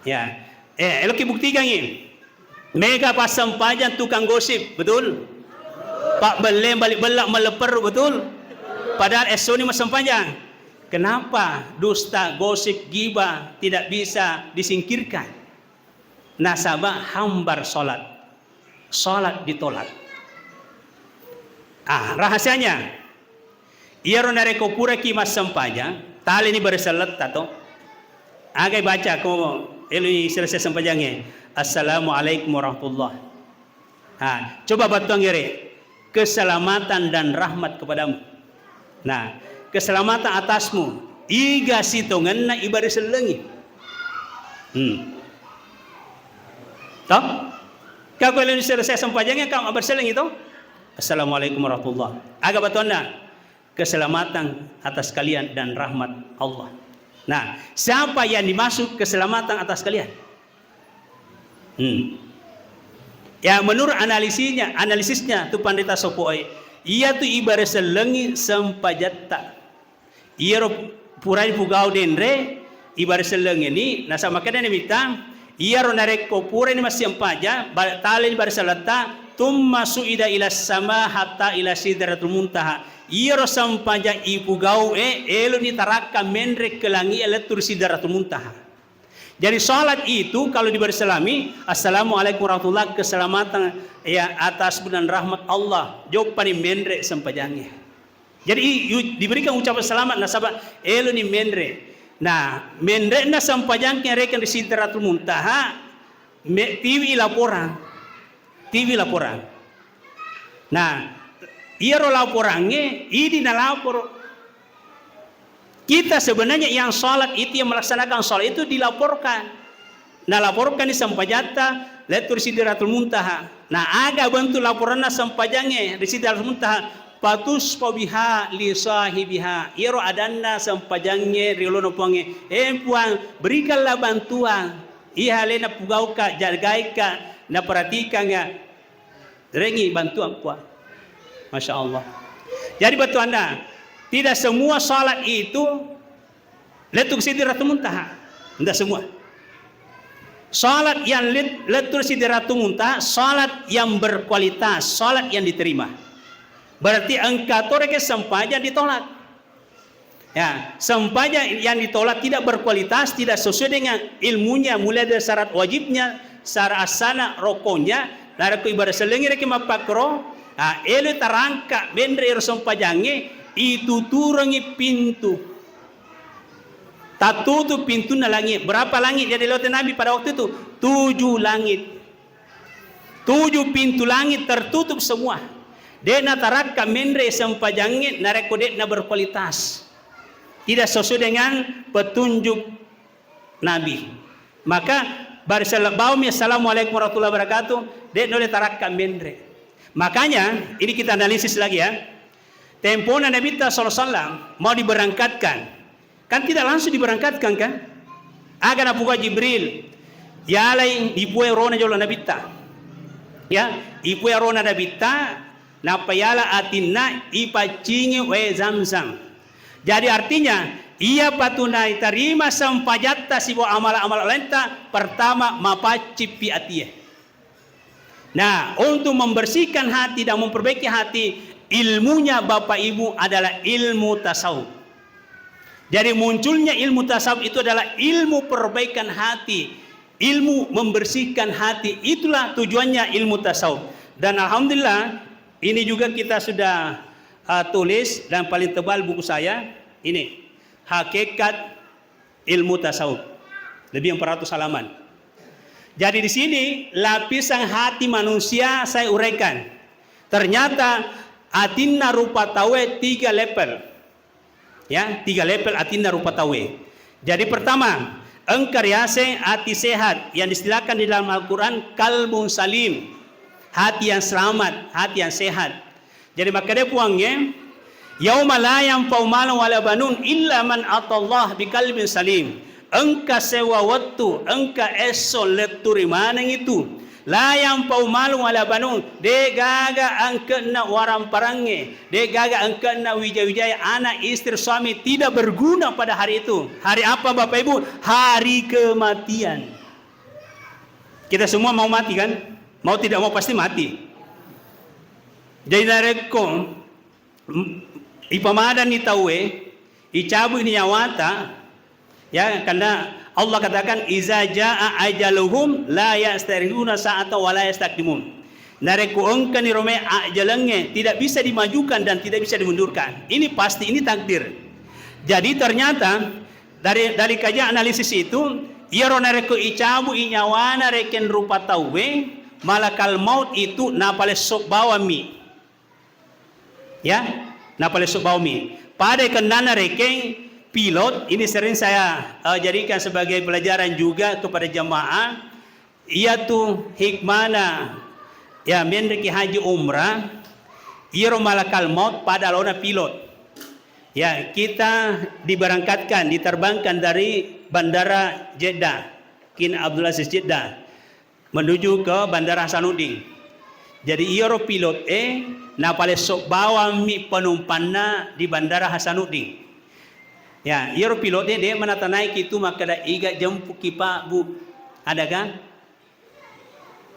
Ya. Eh, eloki buktikangi. Mega passempajang tukang gosip, betul? Pak Belle balik belak malepperu, betul? Padahal essoni massempajang. Kenapa dusta, gosip, gibah tidak bisa disingkirkan? Nasaba hambar sholat. Sholat ditolak. Ah, rahasianya, iyaro narekko puraki massempajang, taleni bariselletta to. Agai baca ko eloi selesai sempajangnge, "Assalamualaikum warahmatullah." Ah, coba battuangnge re, "Keselamatan dan rahmat kepadamu." Nah, keselamatan atasmu, iga sitongenna ibarisellengi. Hmm. Toh? Ka ko leni selesai sempajangnge, ka mabarisellengi to? Assalamualaikum warahmatullah. Aga battuanna? Keselamatan atas kalian dan rahmat Allah. Nah, siapa yang dimaksud keselamatan atas kalian? Hmm. Ya, menurut analisisnya, analisisnya tu panrita sopo'e, iya tu ibarisellengi sempajatta. Iyaro purai pugau denre, ibarisellengi ni, nasaba makkeda Nabitta, iyaro narekko purani massempajang, ba-, taleni bariselletta, tsumma su'ida ila sama hatta ila sidratul muntaha. Iyaro sempajang ipugau e, eloni tarakka menre ke langi e lettu ri sidratul muntaha. Jadi, salat itu kalau diberi salami, "Assalamualaikum warahmatullah," keselamatan, ya, atas dan rahmat Allah. Joppani menre sempajangnge. Jadi, i-, yu-, diberikan ucapan selamat nasaba eloni menre. Nah, menre'na sempajangke rekeng ri Sidratul Muntaha, me-, tiwi laporan. Tiwi laporan. Nah, iyaro laporangnge, idi nalaporo. Kita sebenarnya yang salat itu, yang melaksanakan salat itu dilaporkan. Nalaporkan di sempajatta, lettu ri Sidratul Muntaha. Nah, aga bentuk laporanna sempajangnge ri Sidratul Muntaha? Fatusfa biha li sahibiha. Iyaro adanna sempajangnge ri olona Puangnge, "Eh Puang, berikanlah bantuan. Iya alena pugauka, jagaika, naperhatikangnga." Rengi bantuan Puang. Masya Allah. Jadi bantuanna, tidak semua salat itu lettu Sidratul Muntaha. Tidak semua. Salat yang let-, lettu Sidratul Muntaha, salat yang berkualitas, salat yang diterima. Berarti engka to rekeng sempajang ditolak. Ya, sempajang yang ditolak tidak berkualitas, tidak sesuai dengan ilmunya, mulai dari syarat wajibnya, syarat asana, rokonya, narekko ibadah sellengngi rekeng mappakkoro, ah, elo tarangka menre ero sempajangnge, ituturengi pintu. Tattutup pintunna langit. Berapa langit jadi lewat Nabi pada waktu itu? Tujuh langit. Tujuh pintu langit tertutup semua. De'na tarakka menre sempajangnge narekko de'na berkualitas. Tidak sesuai dengan petunjuk Nabi. Maka barisella baumi, "Assalamualaikum warahmatullahi wabarakatuh," de' nole tarakka menre. Makanya, ini kita analisis lagi ya. Tempona Nabitta sallallahu alaihi wasallam mau diberangkatkan. Kan tidak langsung diberangkatkan kan? Aga napukua Jibril, "Yalai ipue rona jolo Nabitta." Ya, ipue rona Nabitta, nappa yala atinna ipaccingi wae Zamzam. Jadi artinya, iya patu naitarima sempajatta sibawa amala-amala lainta, pertama mapaccippi atie. Nah, untuk membersihkan hati dan memperbaiki hati, ilmunya Bapak Ibu adalah ilmu tasawuf. Jadi munculnya ilmu tasawuf itu adalah ilmu perbaikan hati, ilmu membersihkan hati. Itulah tujuannya ilmu tasawuf. Dan alhamdulillah, ini juga kita sudah, uh, tulis dan paling tebal buku saya ini, Hakikat Ilmu Tasawuf. Lebih empat ratus halaman. Jadi di sini lapisan hati manusia saya uraikan. Ternyata atinna rupa tauwe tiga level. Ya, tiga level atinna rupa tauwe. Jadi pertama, engka riaseng ati sehat yang diistilahkan di dalam Al-Quran kalbun salim. Hati yang selamat, hati yang sehat. Jadi makkeda Puangnge, "Yauma la yanfa'u malun wala banun illa man atallaha biqalbin salim." Engka sewa wettu, engka esso lettu ri maneng itu. La yanfa'u malun wala banun, de' gaga engkenna waramparangnge, de' gaga engkenna wija-wijae, anak, istri, suami, tidak berguna pada hari itu. Hari apa, Bapak Ibu? Hari kematian. Kita semua mau mati kan? Mau tidak mau pasti mati. Jadi narekko M-, ipamadanni tauwe, icabu'ni nyawata, ya, karena Allah katakan, "Iza jaa ajaluhum la yasta'khiruna sa'ata wa la yastaqdimun." Narekko engkani romae ajalengnge, tidak bisa dimajukan dan tidak bisa dimundurkan. Ini pasti, ini takdir. Jadi ternyata dari, dari kajian analisis itu, iyaro narekko icabu'i nyawana rekeng rupa tauwe, malakal maut itu napalesso bawammi. Ya, napalesso baumi. Pada kennana rekeng pilot, ini sering saya, eh, jadikan sebagai pelajaran juga kepada jamaah. Iyatu hikmana, ya, menreki haji umrah, iyaro malakal maut pada laona pilot. Ya, kita diberangkatkan, diterbangkan dari Bandara Jeddah, King Abdulaziz Jeddah, menuju ke Bandara Hasanuddin. Jadi iyaro pilot e napalesso bawammi penumpanna di Bandara Hasanuddin. Ya, iyaro pilot e de' manatanaiki tu makkeda, "Iga jempuki, Pak, Bu?" Ada kan?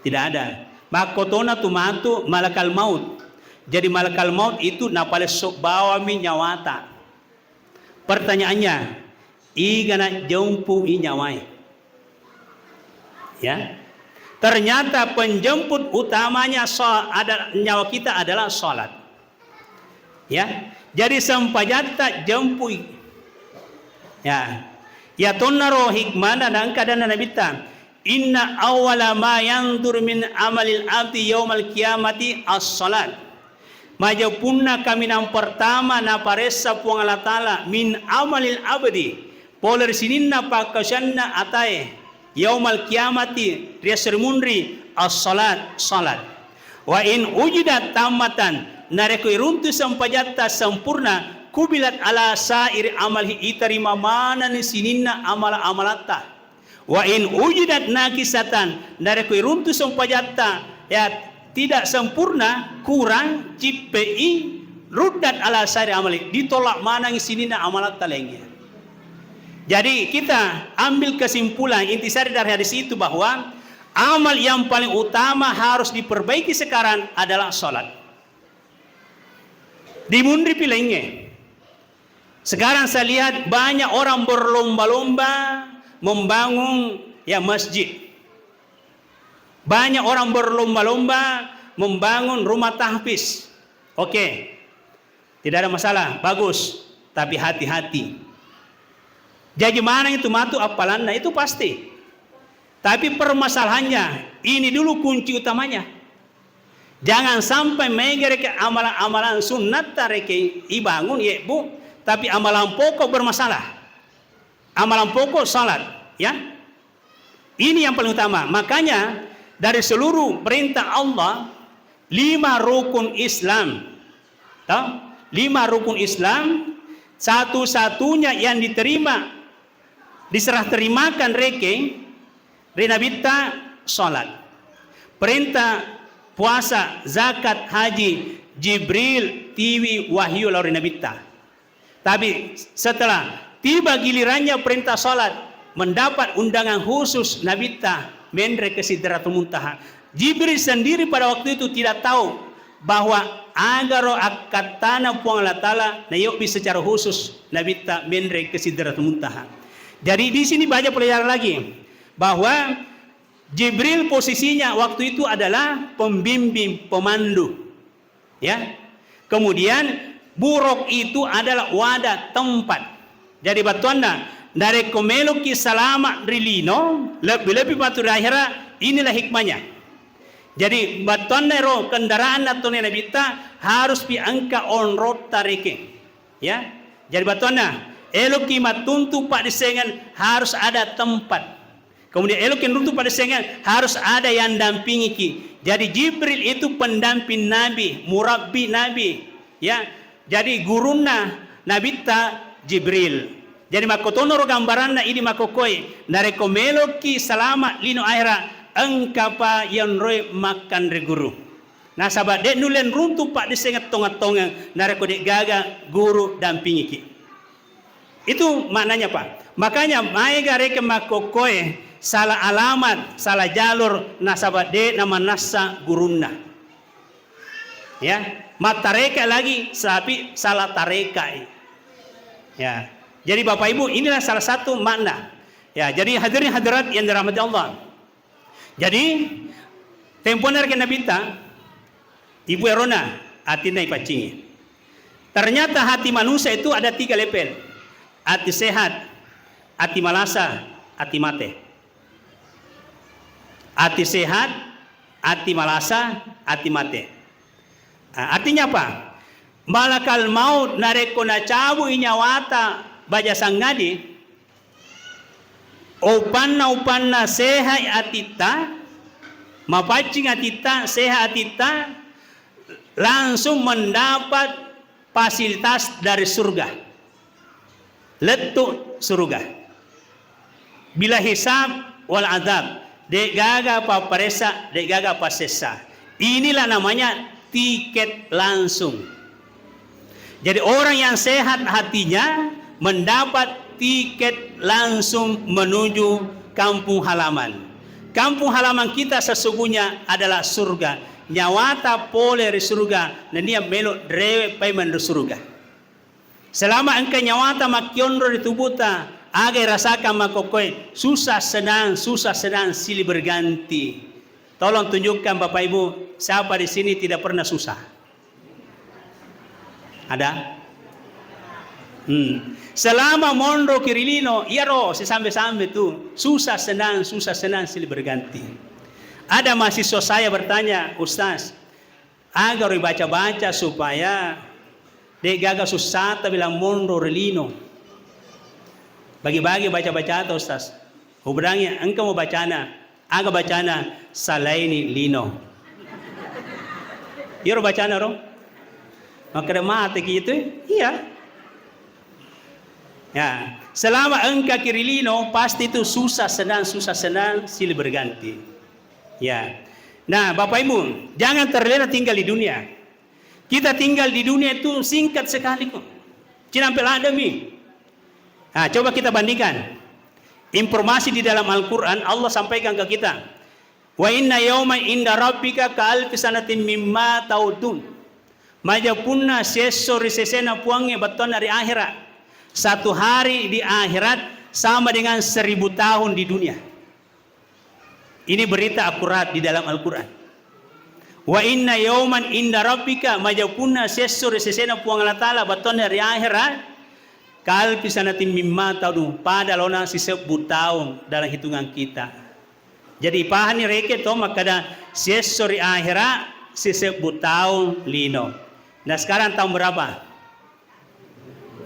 Tidak ada. Makkotona tu matu malakal maut. Jadi malakal maut itu napalesso bawammi nyawata. Pertanyaannya, igana jempu'i nyawae? Ya. Ternyata penjemput utamanya so-, ada, nyawa kita adalah salat. Ya. Jadi sempajatta jempu'i. Ya. Ya tonnaro hikmana dan kadana Nabitta. Inna awwala ma yanzur min amalil abdi yaumal qiyamati as-salat. Majeppunna kaminang pertama naparessa Puang Allah Ta'ala min amalil abdi, pole ri sininna pakkasianna atae, yaumal qiyamati, ri esso ri munri, as-salat, salat. Wa in ujidat tammatan, narekko iruntu sempajatta sempurna, kubilat ala sairi amalihi, itarima manenni sininna amala-amalatta. Wa in ujidat nakisatan, narekko iruntu sempajatta, ya, tidak sempurna, kurang, cippe'i, ruddat ala sairi amali, ditolak maneng sininna amalatta laingnge. Jadi, kita ambil kesimpulan intisari dari hadis itu bahwa amal yang paling utama harus diperbaiki sekarang adalah salat. Dimunripi laingnge. Sekarang saya lihat banyak orang berlomba-lomba membangun, ya, masjid. Banyak orang berlomba-lomba membangun rumah tahfiz. Oke. Tidak ada masalah, bagus. Tapi hati-hati. Jaji maneng itu matu appalanna, itu pasti. Tapi permasalahannya, ini dulu kunci utamanya. Jangan sampai maega rekeng amalan-amalan sunnatta rekeng ibangun, yebbu, tapi amalan pokok bermasalah. Amalan pokok salat, ya. Ini yang paling utama. Makanya, dari seluruh perintah Allah, lima rukun Islam, toh? Lima rukun Islam, satu-satunya yang diterima, diserah terimakan rekeng ri Nabitta, salat. Perintah puasa, zakat, haji, Jibril tiwi wahyu lao ri Nabitta. Tapi setelah tiba gilirannya perintah salat, mendapat undangan khusus Nabitta menre ke Sidratul Muntaha. Jibril sendiri pada waktu itu tidak tahu bahwa agaro akkattana Puang Allah Ta'ala nayobbi secara khusus Nabitta menre ke Sidratul Muntaha. Jadi di sini banyak pelajaran lagi bahwa Jibril posisinya waktu itu adalah pembimbing, pemandu. Ya. Kemudian buraq itu adalah wadah, tempat. Jadi battuanna, narekko meloki salama ri lino, lebbi-lebbi matu ri akhirat, inilah hikmahnya. Jadi battuanna ero kendaraan atau Nabitta harus pi engka onrotta rekeng. Ya. Jadi battuanna, eloki mattuntu paddissengan harus ada tempat. Kemudian eloki runtu paddissengan harus ada yang dampingiki. Jadi Jibril itu pendamping Nabi, murabbi Nabi, ya. Jadi gurunna Nabitta Jibril. Jadi makkotonoro gambaranna idi makkokkoe, narekko meloki salama lino akhirat, engkapa yanroe makkanre guru. Nasaba de nulle runtu paddisseng tongeng-tongeng narekko de'gaga guru dampingiki. Itu maknanya, Pak. Makanya maega rekeng makkokkoe salah alamat, salah jalur, nasaba de namannassa gurunna. Ya, mattareka lagi, tapi salah tarekai. Ya. Jadi Bapak Ibu, inilah salah satu makna. Ya, jadi hadirin hadirat yang dirahmati Allah. Jadi, tempona rekeng Nabitta, ibu erona, atinna ipaccingi. Ternyata hati manusia itu ada tiga level. Ati sehat, ati malasa, ati mate. Ati sehat, ati malasa, ati mate. Ah, artinya apa? Malakal maut narekko nacabui nyawata baja sangadi, upanna-upanna sehai atitta, mapaccing atitta, sehat atitta, langsung mendapat fasilitas dari surga. Lettu surga. Bila hisab wal adab, de'gaga papparessa, de'gaga passessa. Inilah namanya tiket langsung. Jadi orang yang sehat hatinya mendapat tiket langsung menuju kampung halaman. Kampung halaman kita sesungguhnya adalah surga. Nyawata pole ri surga, nennia melo rewe paimeng ri surga. Selama engka nyawata makkionro ri tubuhta, aga irasakang makkokkoe, susah senang, susah senang silih berganti. Tolong tunjukkan Bapak Ibu, siapa di sini tidak pernah susah? Ada? Hmm. Selama monroki ri lino, iyaro sisambe-sambe tu, susah senang, susah senang silih berganti. Ada mahasiswa saya bertanya, "Ustaz, aga ro ibaca-baca supaya de'gaga sussata bilang monro ri lino?" Bagi-bagi baca-bacata, Ustaz. Uberangi, engka mo bacana. Aga bacana? Salaini lino. Iyaro bacana ro? Makkeda mateki itu, iya. Ya, selama engkaki ri lino, pasti itu susah senang, susah senang, silih berganti. Ya. Nah, Bapak Ibu, jangan terlena tinggal di dunia. Kita tinggal di dunia itu singkat sekali kok. Cinampe lademi. Nah, coba kita bandingkan. Informasi di dalam Al-Quran, Allah sampaikan ke kita. "Wa inna yauman inda rabbika ka alfi sanatin mimma ta'udun." Majapunna siesso ri sesena Puangnge bettuanna ri akhirat. Satu hari di akhirat sama dengan seribu tahun di dunia. Ini berita akurat di dalam Al-Quran. "Wa inna yauman inda rabbika," majapunna siesso ri sesena Puang Allah Ta'ala bettuanna ri akhirat, "ka alfi sanatin mimma ta'udun," pada laona sisebbu taung dalam hitungan kita. Jadi, ipahani rekeng to makkeda siesso ri akhirat sisebbu taung lino. Nah, sekarang tahun berapa?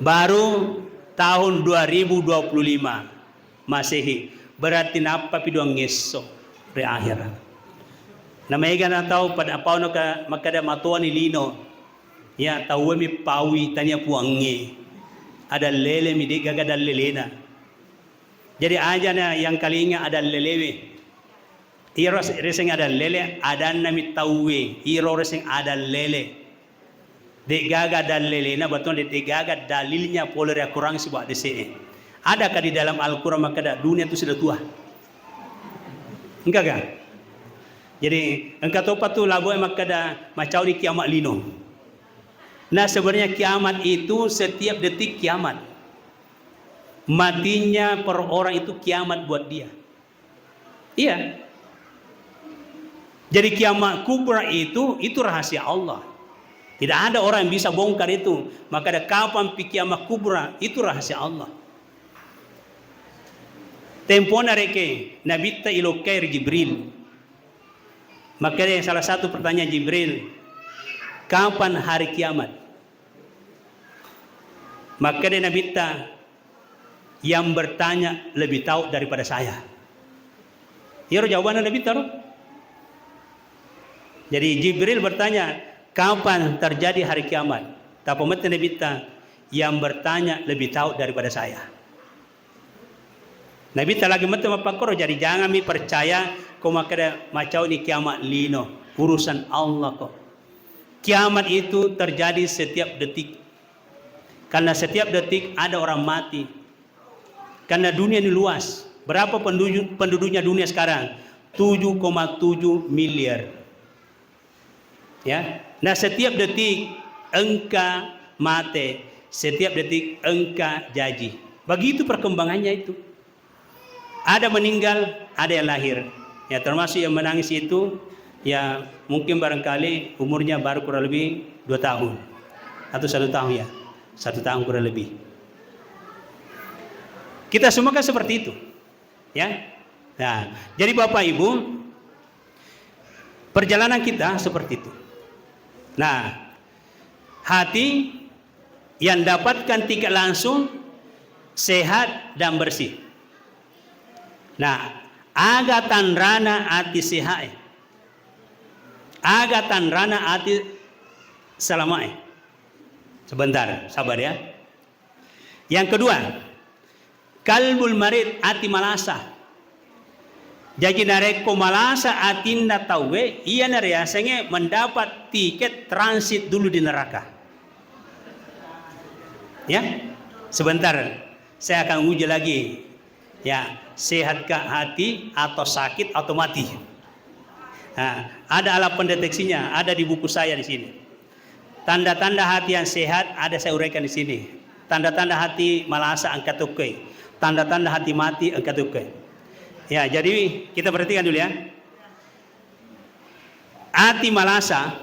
Baru tahun dua ribu dua puluh lima Masehi. Berarti nappapi duangngesso ri akhirat. Namaega na tau pada paono ka makkeda matoani lino. Ya, tauwe mi paui tania Puangnge. Adallelemi, de'gaga dallelena. Jadi, ajana yang kalinga adallelewe. Iro se-, reseng adallele, adannami tauwe, iro reseng adallele. De'gaga dallelena, bettuanna de-, de'gaga dalilnya pole ri Al-Quran sibawa dese'e. Adakah di dalam Al-Quran makkeda dunia itu sudah tua? Engkaga? Jadi, engka topa tu laboe makkeda macauni kiamat lino. Nah, sebenarnya kiamat itu setiap detik kiamat. Matinya per orang itu kiamat buat dia. Iya. Jadi kiamat kubra itu, itu rahasia Allah. Tidak ada orang yang bisa bongkar itu. Maka ada kapan pi kiamat kubra, itu rahasia Allah. Tempona reke, Nabitta ilokkai ri Jibril. Maka ada salah satu pertanyaan Jibril, "Kapan hari kiamat?" Makkeda Nabitta, "Yang bertanya lebih tahu daripada saya." Iyaro jawabanna Nabitta ro. Jadi Jibril bertanya, "Kapan terjadi hari kiamat?" Tappa mette Nabitta, "Yang bertanya lebih tahu daripada saya." Nabitta lagi mette mappakkoro, jadi jangan mi percaya ko makkeda macauni kiamat lino, urusan Allah ko. Kiamat itu terjadi setiap detik. Karena setiap detik ada orang mati. Karena dunia ini luas. Berapa penduju-, penduduknya dunia sekarang? Tujuh koma tujuh miliar. Ya. Nah, setiap detik engka mate, setiap detik engka jaji. Begitu perkembangannya itu. Ada meninggal, ada yang lahir. Ya, termasuk yang menangis itu, ya, mungkin barangkali umurnya baru kurang lebih dua tahun atau satu tahun, ya. Satu tahun kurang lebih. Kita semua kan seperti itu. Ya. Nah, jadi Bapak Ibu, perjalanan kita seperti itu. Nah, hati yang dapatkan tiket langsung sehat dan bersih. Nah, aga tanrana ati sehat e? Aga tanrana ati selamat e? Sebentar, sabar ya. Yang kedua, kalbul marid, ati malasa. Jaji narekko malasa atinna tauwe, iyana riasengnge mendapat tiket transit dulu di neraka. Ya, sebentar, saya akan uji lagi. Ya, sehatkah hati atau sakit atau mati? Nah, ada alat pendeteksinya, ada di buku saya di sini. Tanda-tanda hati yang sehat ada saya uraikan di sini. Tanda-tanda hati malasa engka tokkoi. Tanda-tanda hati mati engka tokkoi. Ya, jadi kita perhatikan dulu ya. Ati malasa,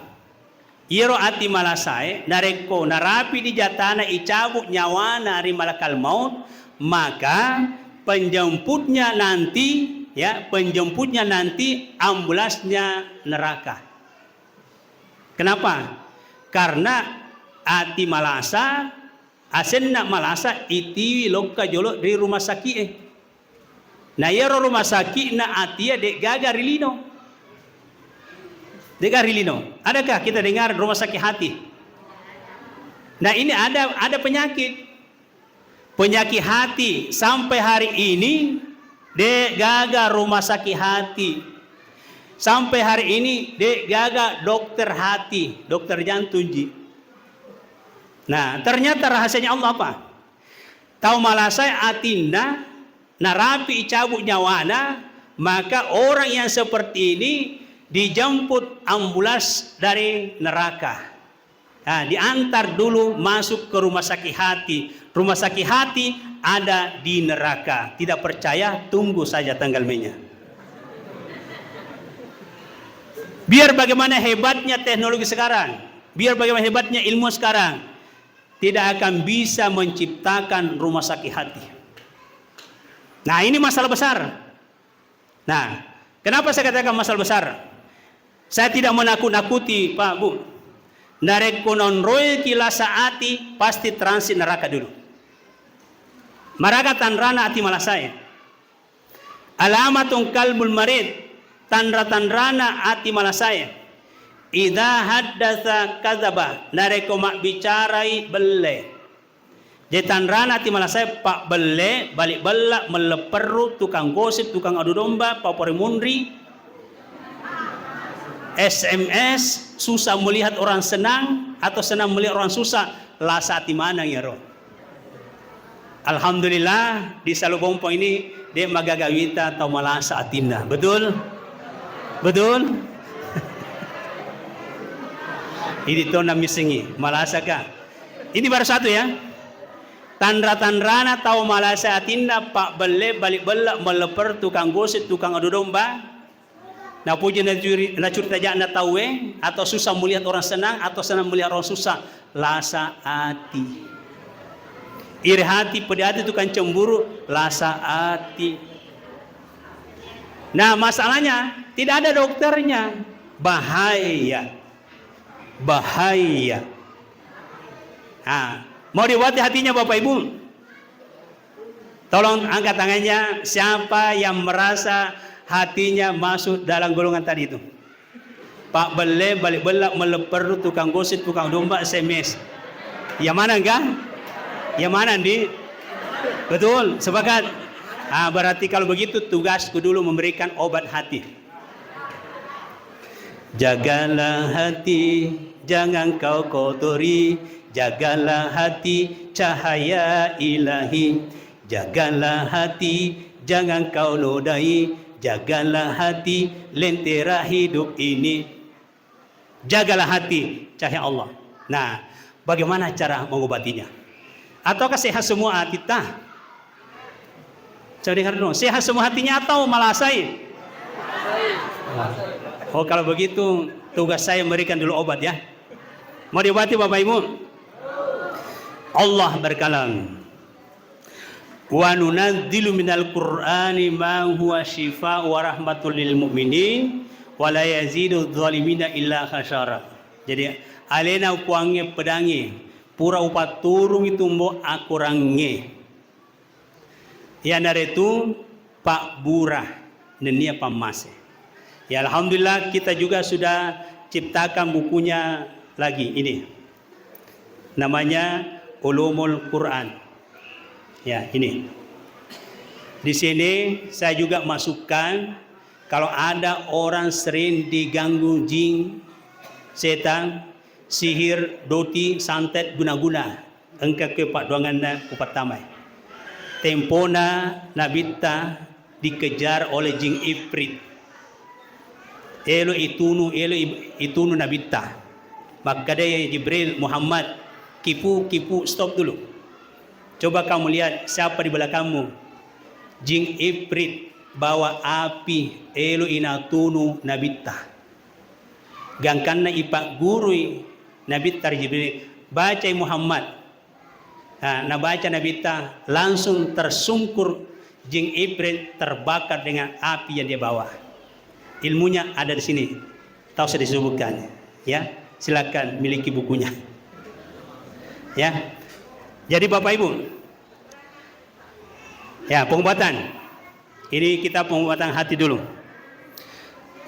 iyaro ati malasae narekko narapi di jatana, icabut nyawana ri malakal maut, maka penjemputnya nanti, ya, penjemputnya nanti ambulansnya neraka. Kenapa? Karena ati malasa, asenna malasa itiwi lokka jolo ri rumah sakit e. Nah, iyaro rumah sakitna atia de'gaga ri lino. De'gaga ri lino. Adakah kita dengar rumah sakit hati? Nah, ini ada, ada penyakit. Penyakit hati sampai hari ini, de' gaga rumah sakit hati. Sampai hari ini, de' gaga dokter hati, dokter jantung ji. Nah, ternyata rahasianya Allah apa? Tau malasai atinna, narapi' cabut nyawana, maka orang yang seperti ini dijemput ambulans dari neraka. Nah, diantar dulu masuk ke rumah sakit hati. Rumah sakit hati ada di neraka. Tidak percaya, tunggu saja tanggal mainnya. Biar bagaimana hebatnya teknologi sekarang, biar bagaimana hebatnya ilmu sekarang, tidak akan bisa menciptakan rumah sakit hati. Nah, ini masalah besar. Nah, kenapa saya katakan masalah besar? Saya tidak menakut-nakuti, Pak, Bu. Narekko naonroiki lasa ati, pasti transit neraka dulu. Maraga tanrana ati malasae. Alamatun qalbul marid, tanra-tanrana ati malasae. Idza haddatsa kadzaba, narekko mabbicarai belle. Jadi tanrana ati malasae pabbelle, bali bella, mellepperru, tukang gosip, tukang adu domba, papori munri, S M S, susah melihat orang senang atau senang melihat orang susah, lasa ati maneng iyaro. Alhamdulillah, di Salu Bompong ini de' magaga wita tau malasa atinna. Betul? Betul? Ini to namissengi, malasaka? Ini baru satu ya. Tanra-tanrana tau malasa atinna, pabbelle, bali bella, mellepper, tukang gosip, tukang adu domba. Napuji nacuri-, nacurita ja'na tauwe, atau susah melihat orang senang, atau senang melihat orang susah, lasa ati. Iri hati, pedih hati, tukang cemburu, lasa ati. Nah, masalahnya tidak ada dokternya. Bahaya. Bahaya. Nah, mau diobati hatinya, Bapak Ibu? Tolong angkat tangannya, siapa yang merasa hatinya masuk dalam golongan tadi itu? Pak belle, balik bella, mellepperru, tukang gosip, tukang domba, S M S. Yang mana enggak? Yang mana, Ndi? Betul, sepakat. Ah, berarti kalau begitu tugasku dulu memberikan obat hati. Jagalah hati, jangan kau kotori. Jagalah hati, cahaya ilahi. Jagalah hati, jangan kau nodai. Jagalah hati, lentera hidup ini. Jagalah hati, cahaya Allah. Nah, bagaimana cara mengobatinya? Ataukah sehat semua hati ta? Coba dengar dulu, sehat semua hatinya atau malasai? Oh, kalau begitu, tugas saya memberikan dulu obat ya. Mau diobati, Bapak Ibu? Allah berkalam. Wa nunazzilu minal Qur'ani ma huwa syifa wa rahmatul lil mu'minin wa la yazidu zalimina illa khasara. Jadi, alena Puangnge pedangnge, pura upatturungngi tumbo akurangnge. Iyanaritu pabbura nennia pammase. Ya, alhamdulillah, kita juga sudah ciptakan bukunya lagi ini. Namanya Ulumul Quran. Ya, ini. Di sini saya juga masukkan, kalau ada orang sering diganggu jin, setan, sihir, doti, santet, guna-guna, engka ke paddoanganna upattamai. Tempona Nabitta dikejar oleh jin ifrit. Elo itunu, elo i-, itunu Nabitta. Makkeda Jibril, "Muhammad, kipu, kipu, stop dulu. Coba kamu lihat siapa di belakangmu." Jin ifrit bawa api, elo inatunu Nabitta. Gangkanna ipaggurui Nabitta ri Jibril, "Bacai Muhammad." Nah, nabaca Nabitta, langsung tersungkur jin ifrit terbakar dengan api yang dia bawa. Ilmunya ada di sini. Tak usah disebutkan. Ya, silakan miliki bukunya. Ya. Jadi Bapak Ibu, ya, pengobatan. Ini kita pengobatan hati dulu.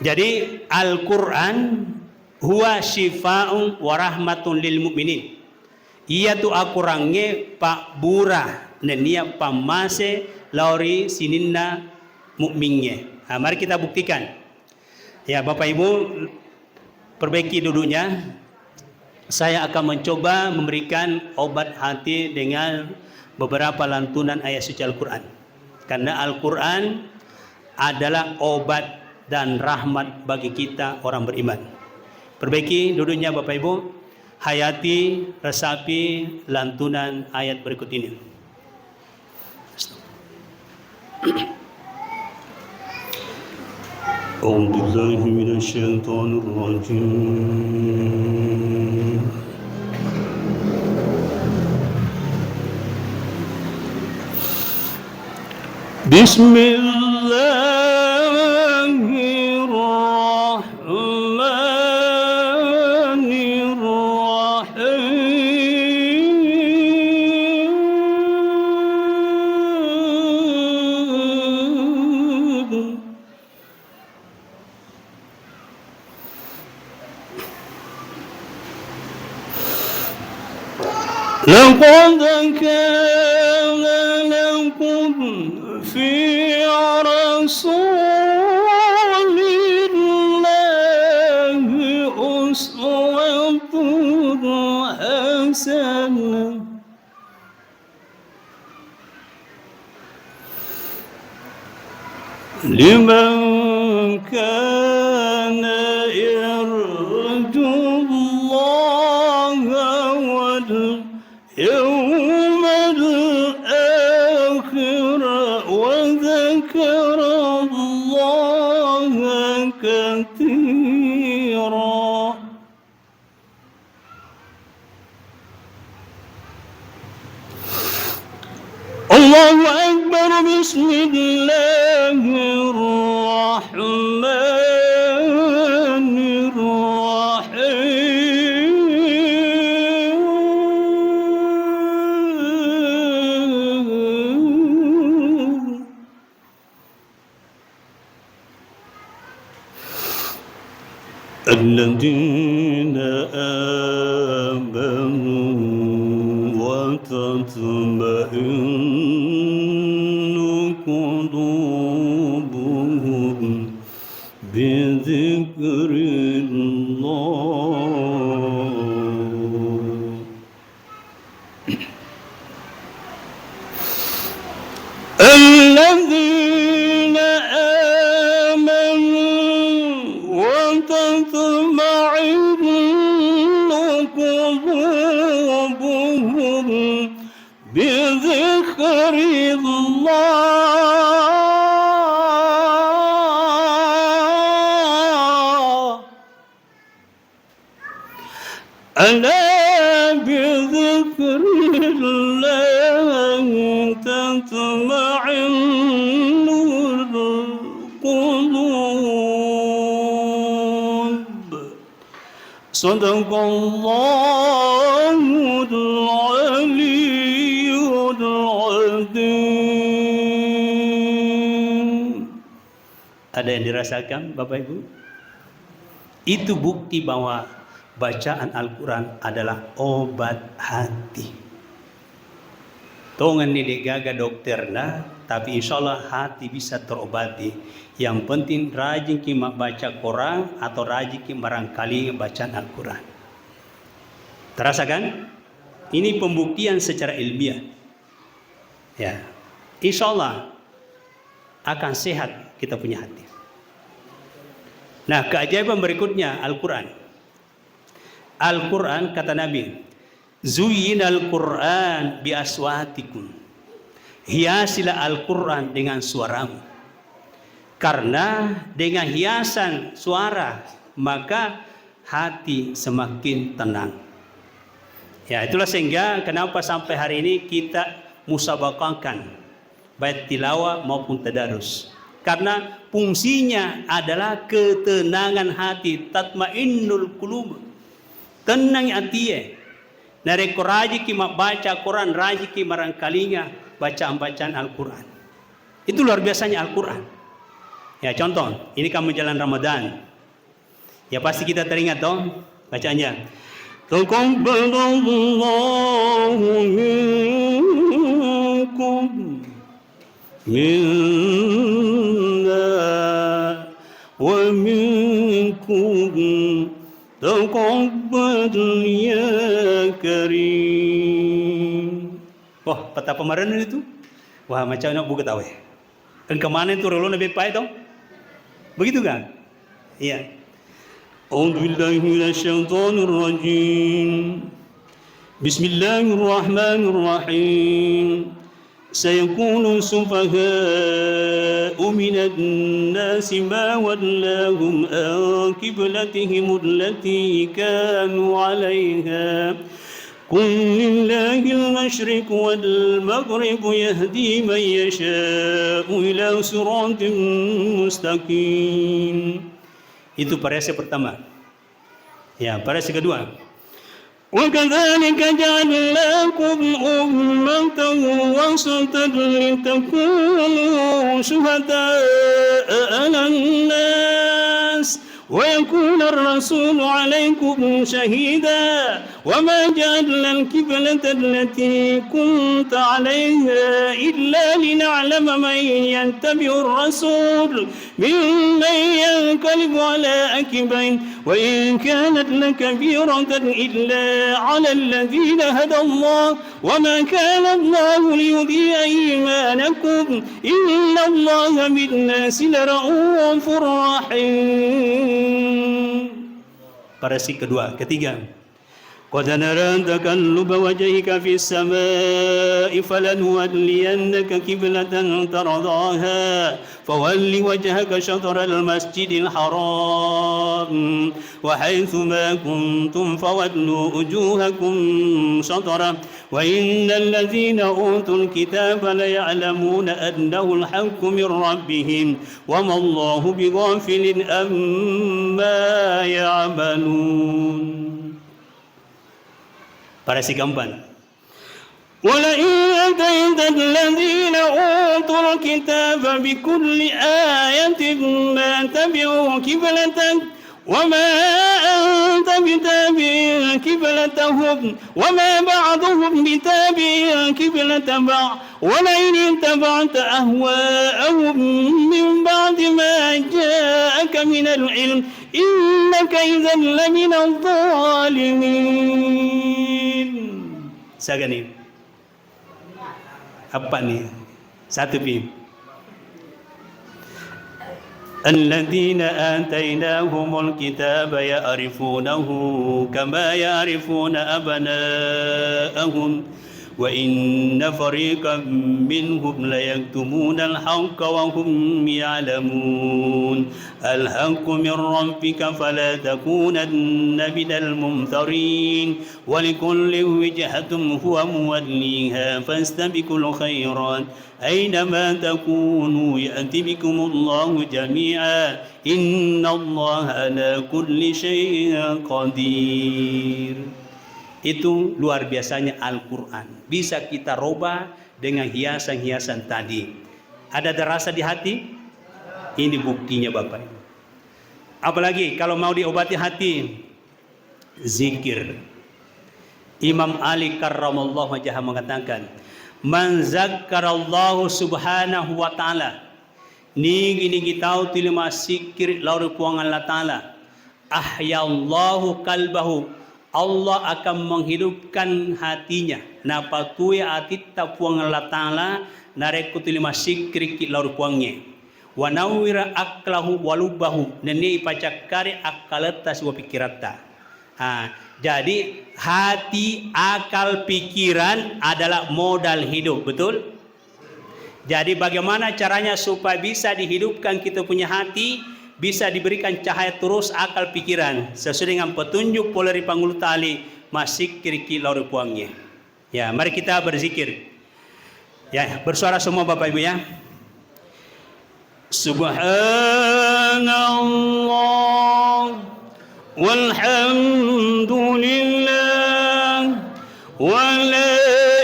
Jadi Al-Quran huwa syifa'un wa rahmatun lil mu'minin. Iyatu akorangnge pabbura nennia pammase lao ri sininna mukmingnge. Ah, mari kita buktikan. Ya, Bapak Ibu, perbaiki duduknya. Saya akan mencoba memberikan obat hati dengan beberapa lantunan ayat suci Al-Quran. Karena Al-Quran adalah obat dan rahmat bagi kita orang beriman. Perbaiki duduknya Bapak Ibu, hayati, resapi lantunan ayat berikut ini. أعوذ بالله من الشيطان الرجيم. بسم الله الرحمن الرحيم. لقد كان لكم في رسول الله أسوة حسنة لمن كان يرجو الله واليوم الآخر وذكر الله كثيرا. الله أكبر. بسم الله الرحمن الرحيم. الذين آمنوا وتطمئن قلوبهم بذكر الله. الذين آمنوا وتطمئن قلوبهم بذكر الله. ألا بذكر الله تطمئن القلوب. صدق الله العلي العظيم. Ada yang dirasakan, Bapak Ibu? Itu bukti bahwa bacaan Al-Quran adalah obat hati. Tongenni de'gaga dokterna, tapi insya Allah hati bisa terobati. Yang penting rajinki membaca Quran atau rajinki merangkali bacaan Al-Quran. Terasa kan? Ini pembuktian secara ilmiah. Ya, insya Allah akan sehat kita punya hati. Nah, keajaiban berikutnya Al-Quran. Al-Quran, kata Nabi, "Zuyyinal Quran bi aswatikum." Hiasilah Al-Quran dengan suaramu. Karena dengan hiasan suara, maka hati semakin tenang. Ya, itulah sehingga kenapa sampai hari ini kita musabaqahkan, baik tilawah maupun tadarus. Karena fungsinya adalah ketenangan hati, tatmainnul qulub. Tenang atie. Narekko rajiki mabbaca Quran, rajiki marangkalinga bacaan-bacaan Al-Quran. Itu luar biasanya Al-Quran. Ya, contoh, ini kan menjelang Ramadan. Ya, pasti kita teringat, toh, bacaannya. تقبل الله منكم، منا ومنكم تقبل يا كريم. Wah, betapa marennu itu. Wah, macam nak buka tahu ya. Engka maneng tu rolona beppa e to? Begitu kan? Iya. أعوذ بالله من الشيطان الرجيم. بسم الله الرحمن الرحيم. سيقول السفهاء من الناس ما ولاهم عن قبلتهم التي كانوا عليها. قل لله المشرق والمغرب يهدي من يشاء إلى صراط مستقيم. Itu parese pertama. Ya, parese kedua. وكذلك جعلناكم أمة وسطا لتكونوا شهداء على الناس ويكون الرسول عليكم شهيدا وما جعلنا القبلة التي كنت عليها إلا لنعلم من يتبع الرسول ممن ينقلب على عقبيه وإن كانت لكبيرة إلا على الذين هدى الله وما كان الله ليضيع إيمانكم إن الله بالناس لرءوف رحيم. Parese kedua, ketiga. قد نرى تقلب وجهك في السماء فلنولينك قبلة ترضاها فول وجهك شطر المسجد الحرام وحيث ما كنتم فولوا وجوهكم شطره وإن الذين أوتوا الكتاب ليعلمون أنه الحق من ربهم وما الله بغافل عما يعملون. Parese keempat. ولئن أتيت الذين أوتوا الكتاب بكل آية ما تبعوا قبلتك وما أنت بتابع قبلتهم وما بعضهم بتابع قبلة بعض ولئن اتبعت أهواءهم من بعد ما جاءك من العلم إنك إذا لمن الظالمين. Sagani. Apa ni? Satu pi. الذين آتيناهم الكتاب يعرفونه كما يعرفون أبناءهم وإن فريقا منهم ليكتمون الحق وهم يعلمون الحق من ربك فلا تكونن من الممترين ولكل وجهة هو موليها فاستبقوا الخيرات أينما تكونوا يأت بكم الله جميعا إن الله على كل شيء قدير. Itu luar biasanya Al-Quran. Bisa kita roba dengan hiasan-hiasan tadi. Ada terasa di hati? Ini buktinya, Bapak Ibu. Apalagi kalau mau diobati hati, zikir. Imam Ali karramallahu wajhah mengatakan, "Man zakkarallahu subhanahu wa ta'ala," nigi-nigi tau tuli massikkiri lao ri Puang Allah Ta'ala, "ahyallahu qalbahu," Allah akan menghidupkan hatinya, napatue atitta Puang Allah Ta'ala narekko tuli massikkiriki lao ri Puangnge. "Wa nawwira aqlahu wa lubbahu," nennia ipacakkari akkaletta sibawa pikkiratta. Ah, jadi hati, akal, pikiran adalah modal hidup, betul? Jadi bagaimana caranya supaya bisa dihidupkan kita punya hati, bisa diberikan cahaya terus akal pikiran sesuai dengan petunjuk pole ri Pangulu Tali, massikkiriki lao ri Puangnge. Ya, mari kita berzikir. Ya, bersuara semua Bapak Ibu ya. Subhanallah, walhamdulillah, wa la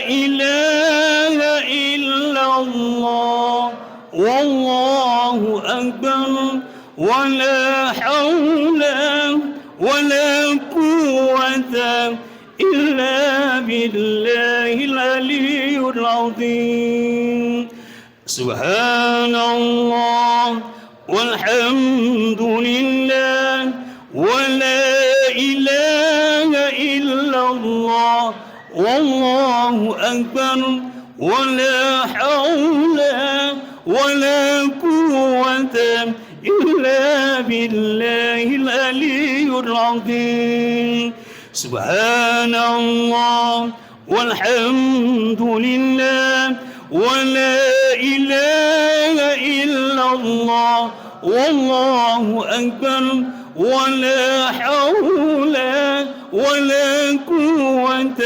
ilaha illallah, wallahu akbar, wa la haula wa la quwwata إلا بالله العلي العظيم. سبحان الله والحمد لله ولا إله إلا الله والله أكبر ولا حول ولا قوة إلا بالله العلي العظيم. سبحان الله والحمد لله ولا إله إلا الله والله أكبر ولا حول ولا قوة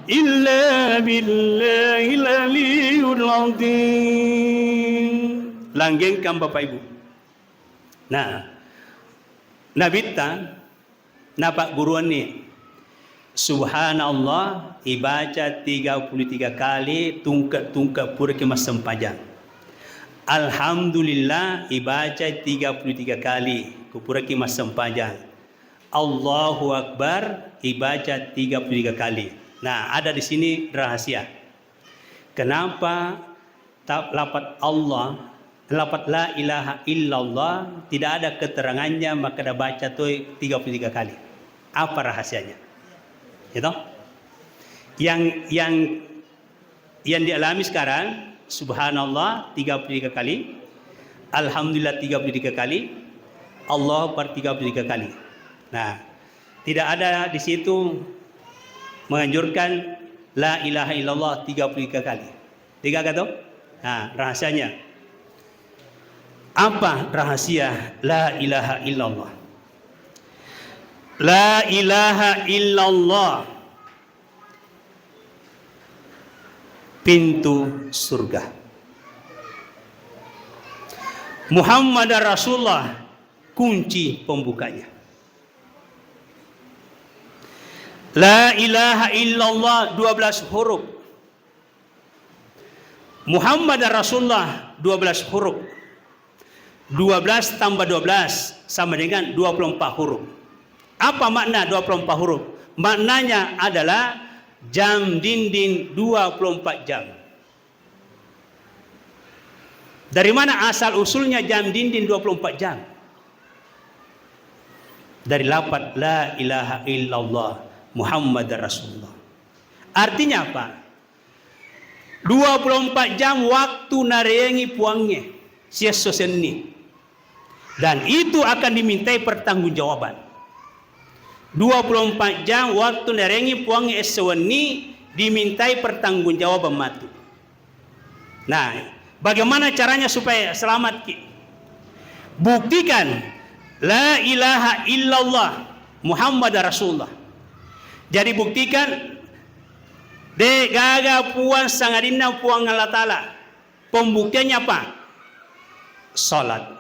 إلا بالله العلي العظيم. Langgengkang Bapak Ibu. Nah, Nabitta napagguruanni, Subhanallah ibaca tiga puluh tiga kali, tungke-tungke puraki massempajang. Alhamdulillah ibaca tiga puluh tiga kali, ku puraki massempajang. Allahu Akbar ibaca tiga puluh tiga kali. Nah, ada di sini rahasia. Kenapa ta-, lafat Allah, lafat la ilaha illallah tidak ada keterangannya makkeda baca toi tiga puluh tiga kali? Apa rahasianya? Gitu? Yang, yang, yang dialami sekarang, subhanallah tiga puluh tiga kali, alhamdulillah tiga puluh tiga kali, Allahu Akbar tiga puluh tiga kali. Nah, tidak ada di situ menganjurkan la ilaha illallah tiga puluh tiga kali. Tiga kata? Nah, rahasianya. Apa rahasia la ilaha illallah? La ilaha illallah pintu surga. Muhammad Rasulullah kunci pembukanya. La ilaha illallah dua belas huruf. Muhammad Rasulullah dua belas huruf. Dua belas tambah dua belas sama dengan dua puluh empat huruf. Apa makna dua puluh empat huruf? Maknanya adalah jam dinding dua puluh empat jam. Dari mana asal usulnya jam dinding dua puluh empat jam? Dari lafaz la ilaha illallah Muhammad Rasulullah. Artinya apa? Dua puluh empat jam waktu nareangi puangnge siesso senni. Dan itu akan dimintai pertanggungjawaban. Dua puluh empat jam waktu nareangi puangnge esso wenni dimintai pertanggungjawaban matu. Nah, bagaimana caranya supaya selamat ki? Buktikan la ilaha illallah Muhammad Rasulullah. Jadi buktikan de gaga puang sangadinna Puang Allah Ta'ala. Pembuktiannya apa? Salat.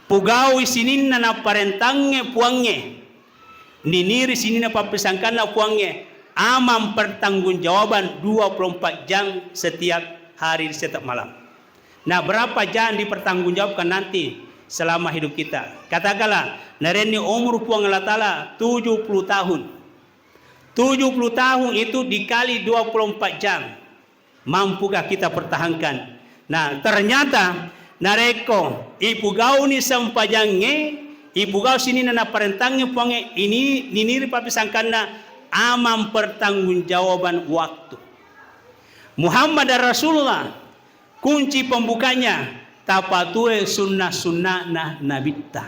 Pugaui sininna napparentangnge puangnge, niniri sininna pappesangkanna puangnge, amang pertanggungjawaban dua puluh empat jam setiap hari, setiap malam. Nah, berapa jam dipertanggungjawabkan nanti selama hidup kita? Katakanlah, narenni umur Puang Allah Ta'ala tujuh puluh tahun. Tujuh puluh tahun itu dikali dua puluh empat jam. Mampukah kita pertahankan? Nah, ternyata narekko ipugauni sempajangnge, ipugau sininna naparentangnge Puangnge, ini niniri pappisangkanna amang pertanggungjawaban waktu. Muhammad Rasulullah, kunci pembukanya, tapatue sunnah-sunnahna Nabitta.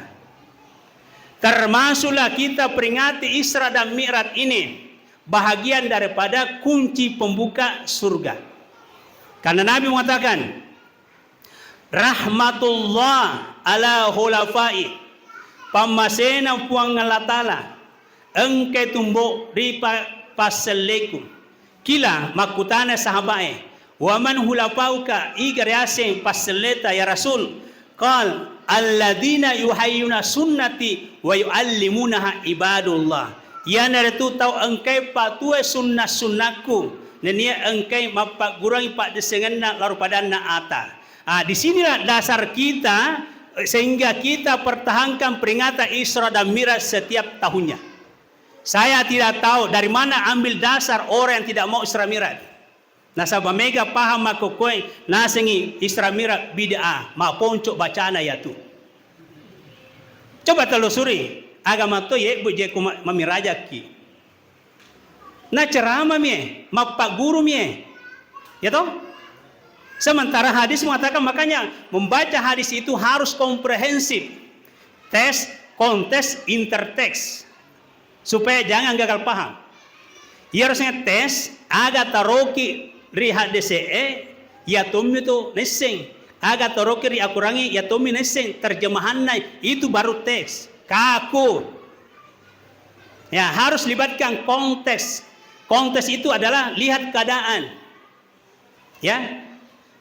Termasuklah kita peringati Isra dan Mi'raj ini, bahagian daripada kunci pembuka surga. Karena Nabi mengatakan, "Rahmatullah ala khulafai," pammasena Puang Allah Ta'ala engkai tumbo ri pa-, passelleku. Kila, makkutana sahabae, "Wa man khulafauka, iga riaseng passelleta ya Rasul?" Qal, "Alladzina yuhayyuna sunnati wa yuallimunaha ibadullah." Iyanaritu tau engkai patue sunna-sunnakku, nennia engkai mappagguruangi paddissengenna laro padanna ata. Ah, di sinilah dasar kita, sehingga kita pertahankan peringatan Isra dan Mi'raj setiap tahunnya. Saya tidak tahu dari mana ambil dasar orang yang tidak mau Isra Mi'raj. Nasaba mega paham makkokkoe nasengngi Isra Mi'raj bid'ah, maponco bacana yatu. Coba telusuri, agama to yebbu je ku ma-, mamirajakki. Na ceramah mie, mappagguru mie. Ya toh? Sementara hadis mengatakan, makanya membaca hadis itu harus komprehensif. Teks, konteks, interteks. Supaya jangan gagal paham. Iya harusnya tes, aga taroki ri haddese'e, iya tommi tu nesseng. Aga taroki ri akurangi, iya tommi nesseng. Terjemahanna itu baru tes. Kaku. Ya, harus libatkan konteks. Konteks itu adalah lihat keadaan. Ya.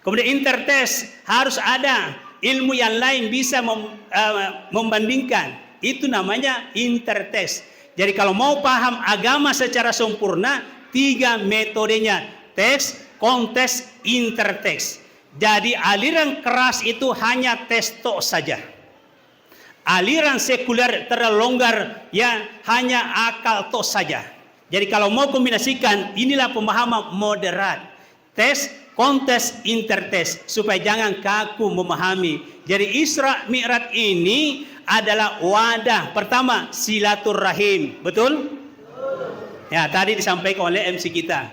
Kemudian interteks, harus ada ilmu yang lain bisa mem-, eh, membandingkan. Itu namanya interteks. Jadi kalau mau paham agama secara sempurna, tiga metodenya, teks, konteks, interteks. Jadi aliran keras itu hanya teks tok saja. Aliran sekuler terlalu longgar, ya, hanya akal tok saja. Jadi kalau mau kombinasikan, inilah pemahaman moderat. Teks, konteks, interteks, supaya jangan kaku memahami. Jadi Isra Mi'raj ini adalah wadah pertama silaturrahim. Betul? Ya, tadi disampaikan oleh M C kita.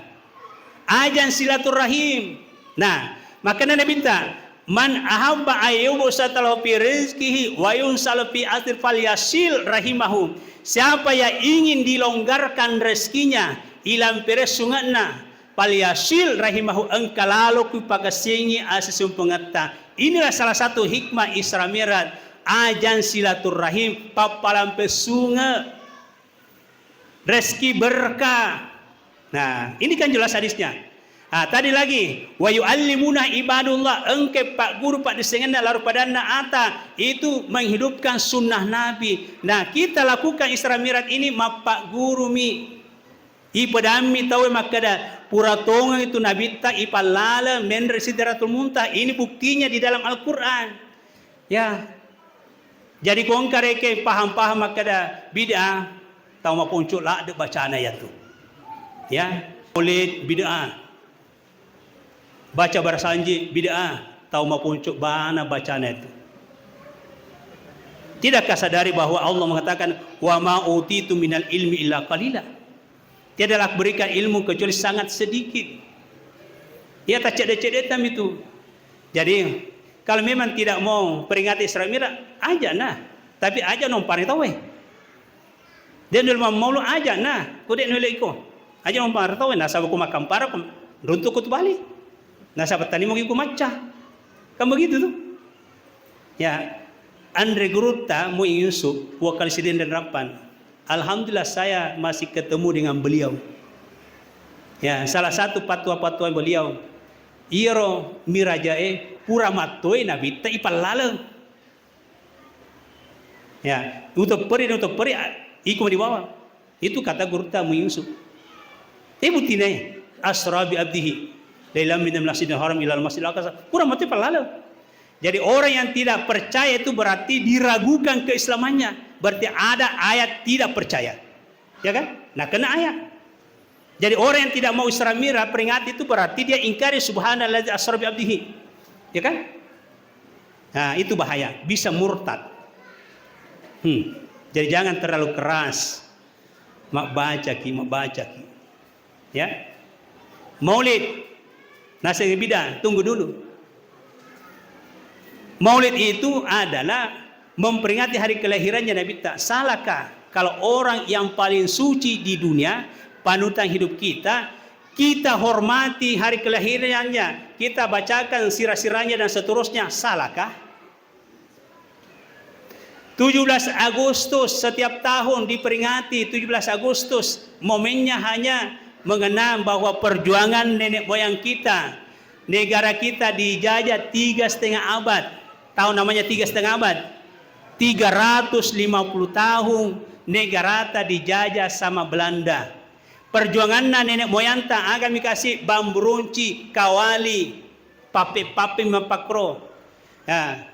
Ajang silaturrahim. Nah, makanya Nabi minta, "Man ahabba ayyubu satalahu fi rizkihi wa yunsal fi asir falyasil rahimahu." Siapa yang ingin dilonggarkan rezekinya, ilang peres sungatna, falyasil rahimahu, engka lalo ku pakessingi asisumpengetta. Inilah salah satu hikmah Isra Mi'raj, ajang silaturrahim, pappalampe sunge. Rezeki berkah. Nah, ini kan jelas hadisnya. Ah, tadi lagi, "Wa yu'allimuna ibadullah," engke pagguru paddissengenna laro padanna ata, itu menghidupkan sunnah Nabi. Nah, kita lakukan Isra Mi'raj ini mappaggurumi. Ipedammi tauwe makkeda, "Pura tongeng itu nabitta ipallale menre Sidratul Muntaha." Ini buktinya di dalam Al-Quran. Ya. Jadi ko engka rekeng paham-paham makkeda bid'ah, tau maponco ladde bacana yatu. Ya, maulid bid'ah. Baca barasanji bid'ah, tau maponco bana bacana yatu. Tidakkah sadari bahwa Allah mengatakan, "Wa ma utitu minal ilmi illa qalila"? Tiadalah kuberikan ilmu kecuali sangat sedikit. Ya, tak cedde-cedde tam itu. Jadi, kalau memang tidak mau peringati Isra Mi'raj, aja nah. Tapi aja nompareng tauwe. Dia dulu mau maulu aja nah. Ku dia nule iko. Aja nompareng tauwe. Nasaba ku makampara, ku runtuk ku tu bali. Nasaba tani mau ku macca. Kan begitu tuh. Ya, anre gurutta Muin Yusuf, wakil sidin dan rapan. Alhamdulillah saya masih ketemu dengan beliau. Ya, salah satu patua-patua beliau, iyaro mirajae pura mattoi nabitta ipallaleng. Ya, utepperi, utepperi, a-, iko dibawa. Itu kata gurutta Muin Yusuf. Eh, buttine, "Asra bi abdihi lailam minal masjidil haram ilal masjidil aqsa." Pura mattoi pallaleng. Jadi orang yang tidak percaya itu berarti diragukan keislamannya. Berarti ada ayat tidak percaya. Ya kan? Nah, kena ayat. Jadi orang yang tidak mau Isra Mi'raj peringati itu berarti dia ingkari subhanalladzi asra bi abdihi. Ya kan? Nah, itu bahaya, bisa murtad. Hmm. Jadi jangan terlalu keras. Mabbacaki, mabbacaki. Ya. Maulid. Naseng bid'ah, tunggu dulu. Maulid itu adalah memperingati hari kelahirannya Nabitta. Salahkah kalau orang yang paling suci di dunia, panutan hidup kita, kita hormati hari kelahirannya, kita bacakan sirah-sirahnya dan seterusnya? Salahkah? Tujuh belas Agustus, setiap tahun diperingati tujuh belas Agustus. Momennya hanya mengenang bahwa perjuangan nenek moyang kita, negara kita dijajah tiga setengah abad. Tahu namanya tiga setengah abad? Tiga ratus lima puluh tahun negarata dijajah sama Belanda. Perjuanganna nenek moyangta, agami kasih, bambu runci, kawali, pape-pape mappakro. Ya,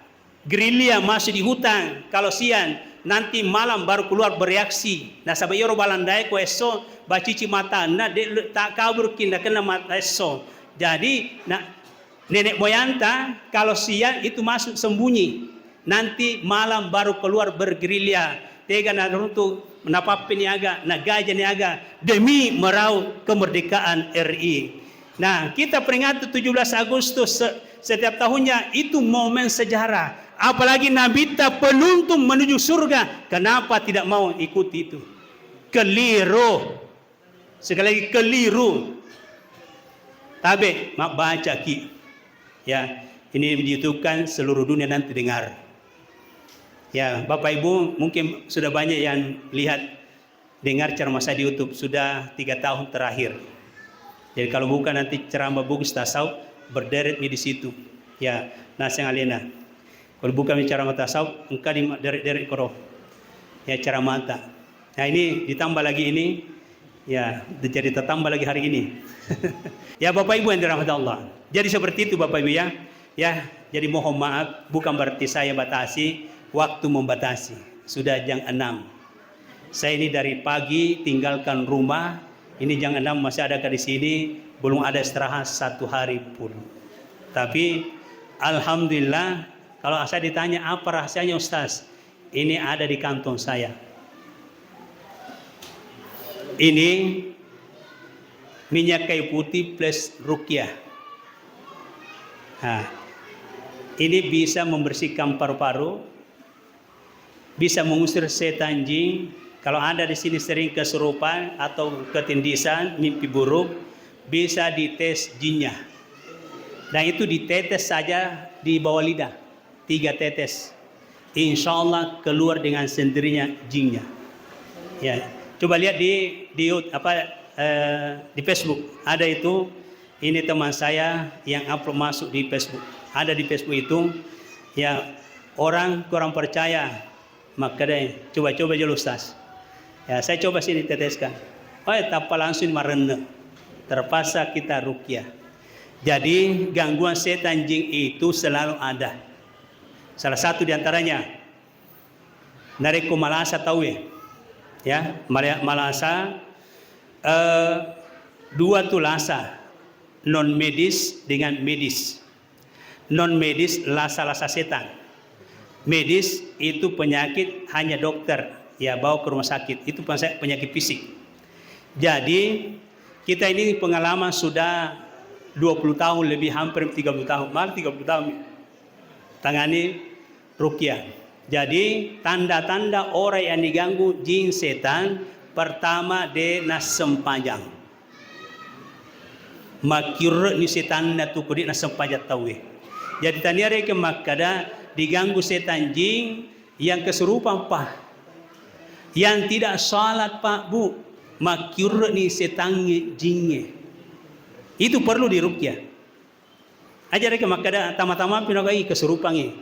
gerilya masuk di hutan, kalau siang, Nanti malam baru keluar bereaksi. Nasaba iyaro balandae ko esso bacici matanna, de' le-, takkaburki nakenna mata esso. Jadi, na-, nenek moyangta kalau siang itu masuk sembunyi. Nanti malam baru keluar bergerilya. Tega naruntu, napappeni aga, nagaja ni aga demi meraup kemerdekaan R I. Nah, kita peringati tujuh belas Agustus se-, setiap tahunnya, itu momen sejarah. Apalagi Nabitta penuntun menuju surga, kenapa tidak mau ikuti itu? Keliru. Sekali lagi, keliru. Tabe, mabbacaki. Ya, ini di YouTube kan seluruh dunia nanti dengar. Ya, Bapak Ibu mungkin sudah banyak yang lihat, dengar ceramah saya di YouTube sudah tiga tahun terakhir. Jadi kalau bukan nanti ceramah bagus tasawuf, berderet mi di situ. Ya, naseng alena. Kalau bukan mi ceramah tasawuf, engka di deret-deret koro. Ya, ceramah ta. Nah, ini ditambah lagi ini, ya, jadi tertambah lagi hari ini. Ya, Bapak Ibu yang dirahmati Allah. Jadi seperti itu, Bapak Ibu, ya. Ya, jadi mohon maaf, bukan berarti saya batasi, waktu membatasi. Sudah jam enam. Saya ini dari pagi tinggalkan rumah, ini jam enam masih ada di sini, belum ada istirahat satu hari pun. Tapi alhamdulillah, kalau saya ditanya apa rahasianya, Ustaz, ini ada di kantong saya. Ini minyak kayu putih plus ruqyah. Nah, ini bisa membersihkan paru-paru, bisa mengusir setan jin. Kalau Anda di sini sering kesurupan atau ketindisan, mimpi buruk, bisa dites jinnya. Dan itu ditetes saja di bawah lidah, tiga tetes. Insya Allah keluar dengan sendirinya jinnya. Ya, coba lihat di, di apa, eh, di Facebook. Ada itu, ini teman saya yang upload masuk di Facebook. Ada di Facebook itu, ya, orang kurang percaya, makanya coba-coba dulu, Ustaz. Ya, saya coba sini teteskan. Oh, ya, tanpa langsung marenne. Terpaksa kita ruqyah. Jadi, gangguan setan jin itu selalu ada. Salah satu di antaranya, narekko malasa tauwe, ya, mala-, malasa, eh, dua tu lasa, non medis dengan medis. Non medis lasa-lasa setan. Medis itu penyakit hanya dokter, ya, bawa ke rumah sakit. Itu penya-, penyakit fisik. Jadi, kita ini pengalaman sudah dua puluh tahun lebih, hampir tiga puluh tahun, malah tiga puluh tahun tangani ruqyah. Jadi, tanda-tanda orang yang diganggu jin setan, pertama, de' nassempajang. Makkiurre'ni setanna tu ko de' nassempajang tauwe. Jadi, tania rekeng makkada diganggu setan jin yang kesurupan, Pak. Yang tidak salat, Pak, Bu, makkiurre'ni setangnge, jingnge. Itu perlu diruqyah. Aja rekeng makkada tama-tama pinagai kesurupangnge,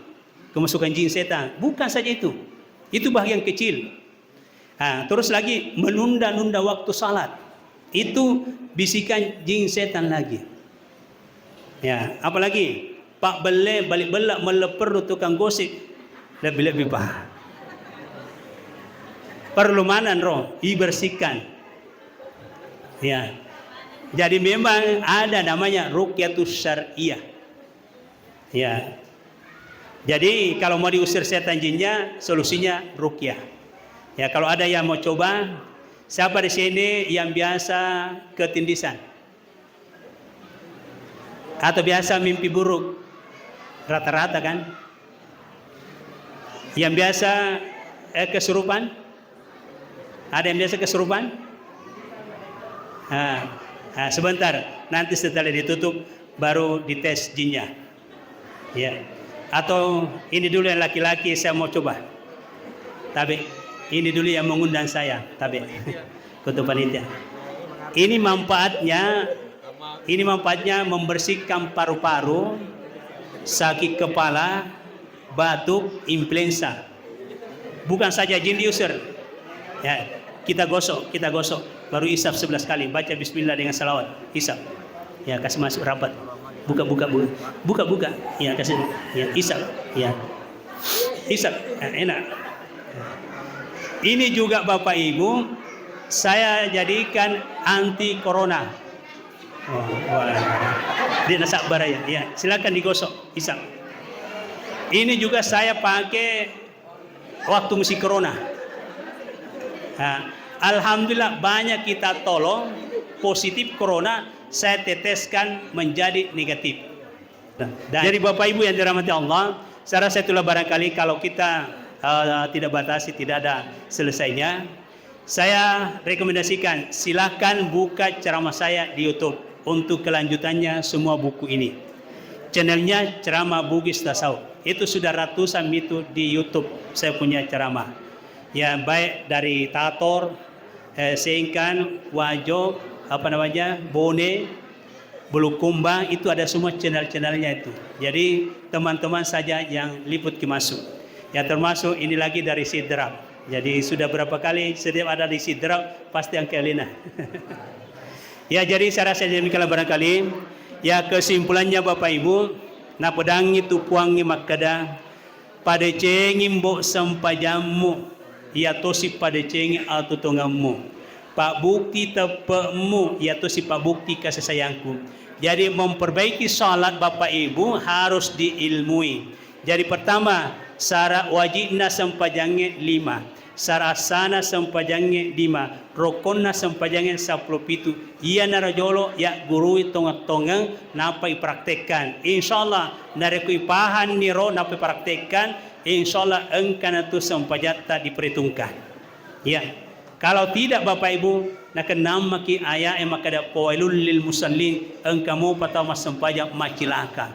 kemasukan jin setan. Bukan saja itu. Itu bagian kecil. Ah, terus lagi menunda-nunda waktu salat. Itu bisikan jin setan lagi. Ya, apalagi Pak Belle, balik bella, melle perlu tukang gosip. Lebih-lebih, Pak. Perlu maneng ro, ibersihkan. Ya. Jadi memang ada namanya ruqyatus syar'iyah. Ya. Jadi kalau mau diusir setan jinnya, solusinya ruqyah. Ya, kalau ada yang mau coba, siapa di sini yang biasa ketindisan? Atau biasa mimpi buruk? Rata-rata kan? Yang biasa, eh, kesurupan? Ada yang biasa kesurupan? Ah, ah, sebentar, nanti setelah ditutup baru dites jinnya. Ya. Atau ini dulu yang laki-laki, saya mau coba. Tapi ini dulu yang mengundang saya, tapi untuk panitia. Ini manfaatnya, ini manfaatnya membersihkan paru-paru, sakit kepala, batuk, influenza. Bukan saja jin diusir. Ya, kita gosok, kita gosok. Baru isap sebelas kali, baca bismillah dengan salawat. Isap. Ya, kasih masuk rapat. Buka, buka, buka. Buka, buka. Ya, kasih. Ya, isap. Ya. Isap. Ya, enak. Ini juga Bapak Ibu, saya jadikan anti corona. Oh, wah. Dia nak sabar ya. Ya, silakan digosok, bisa. Ini juga saya pakai waktu musim corona. Nah, alhamdulillah banyak kita tolong positif corona, saya teteskan menjadi negatif. Nah, dan jadi Bapak Ibu yang dirahmati Allah, saya rasa itulah barangkali kalau kita, eh, tidak batasi, tidak ada selesainya. Saya rekomendasikan, silakan buka ceramah saya di YouTube untuk kelanjutannya semua buku ini. Channelnya Ceramah Bugis Tasawuf. Itu sudah ratusan itu di YouTube saya punya ceramah. Ya, baik dari Tator, eh, Sengkan, Wajo, apa namanya, Bone, Bulukumba, itu ada semua channel-channelnya itu. Jadi, teman-teman saja yang liput ke masuk. Ya, termasuk ini lagi dari Sidrap. Jadi, sudah berapa kali setiap ada di Sidrap, pasti angke Lina. Ya, jadi saya rasa demikianlah barangkali. Ya, kesimpulannya Bapak Ibu, napedangngi tu Puangnge makkeda, Padecengi mbo sempajammu, iyatosi padecengi atuo-tuongemmu. Pabbukti teppe'mu, iyatosi pabbukti kasih sayangku. Jadi, memperbaiki salat Bapak Ibu harus diilmui. Jadi, pertama, syarat wajibna sempajangnge lima. Syarat sahna sempajangnge lima. Rokonna sempajangnge seppulo pitu. Iyanaro jolo yaggurui tongeng-tongeng, nappa ipraktekkan. Insyaallah, narekko ipahanni ro nappa ipraktekkan, insyaallah engkana tu sempajatta diperhitungkan. Ya. Kalau tidak, Bapak Ibu, nakennammaki aya'e makkeda, "Fawailul lil musallin," engka mopa tau massempajang macilaka.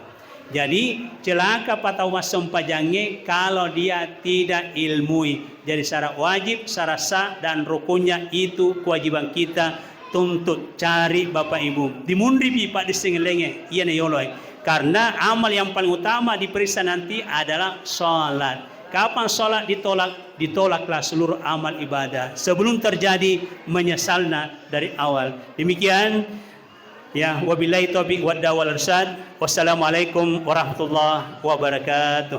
Jadi, celaka pa tau massempajangnge kalau dia tidak ilmui. Jadi, syarat wajib, syarat sah, dan rukunnya itu kewajiban kita tuntut cari, Bapak Ibu. Dimunripi paddisseng lengnge, iyana yoloe. Karena amal yang paling utama diperiksa nanti adalah salat. Kapan salat ditolak? Ditolaklah seluruh amal ibadah. Sebelum terjadi menyesalna dari awal. Demikian. Ya, wabillahi taufiq wad hidayah wal irsyad. Wassalamualaikum warahmatullahi wabarakatuh.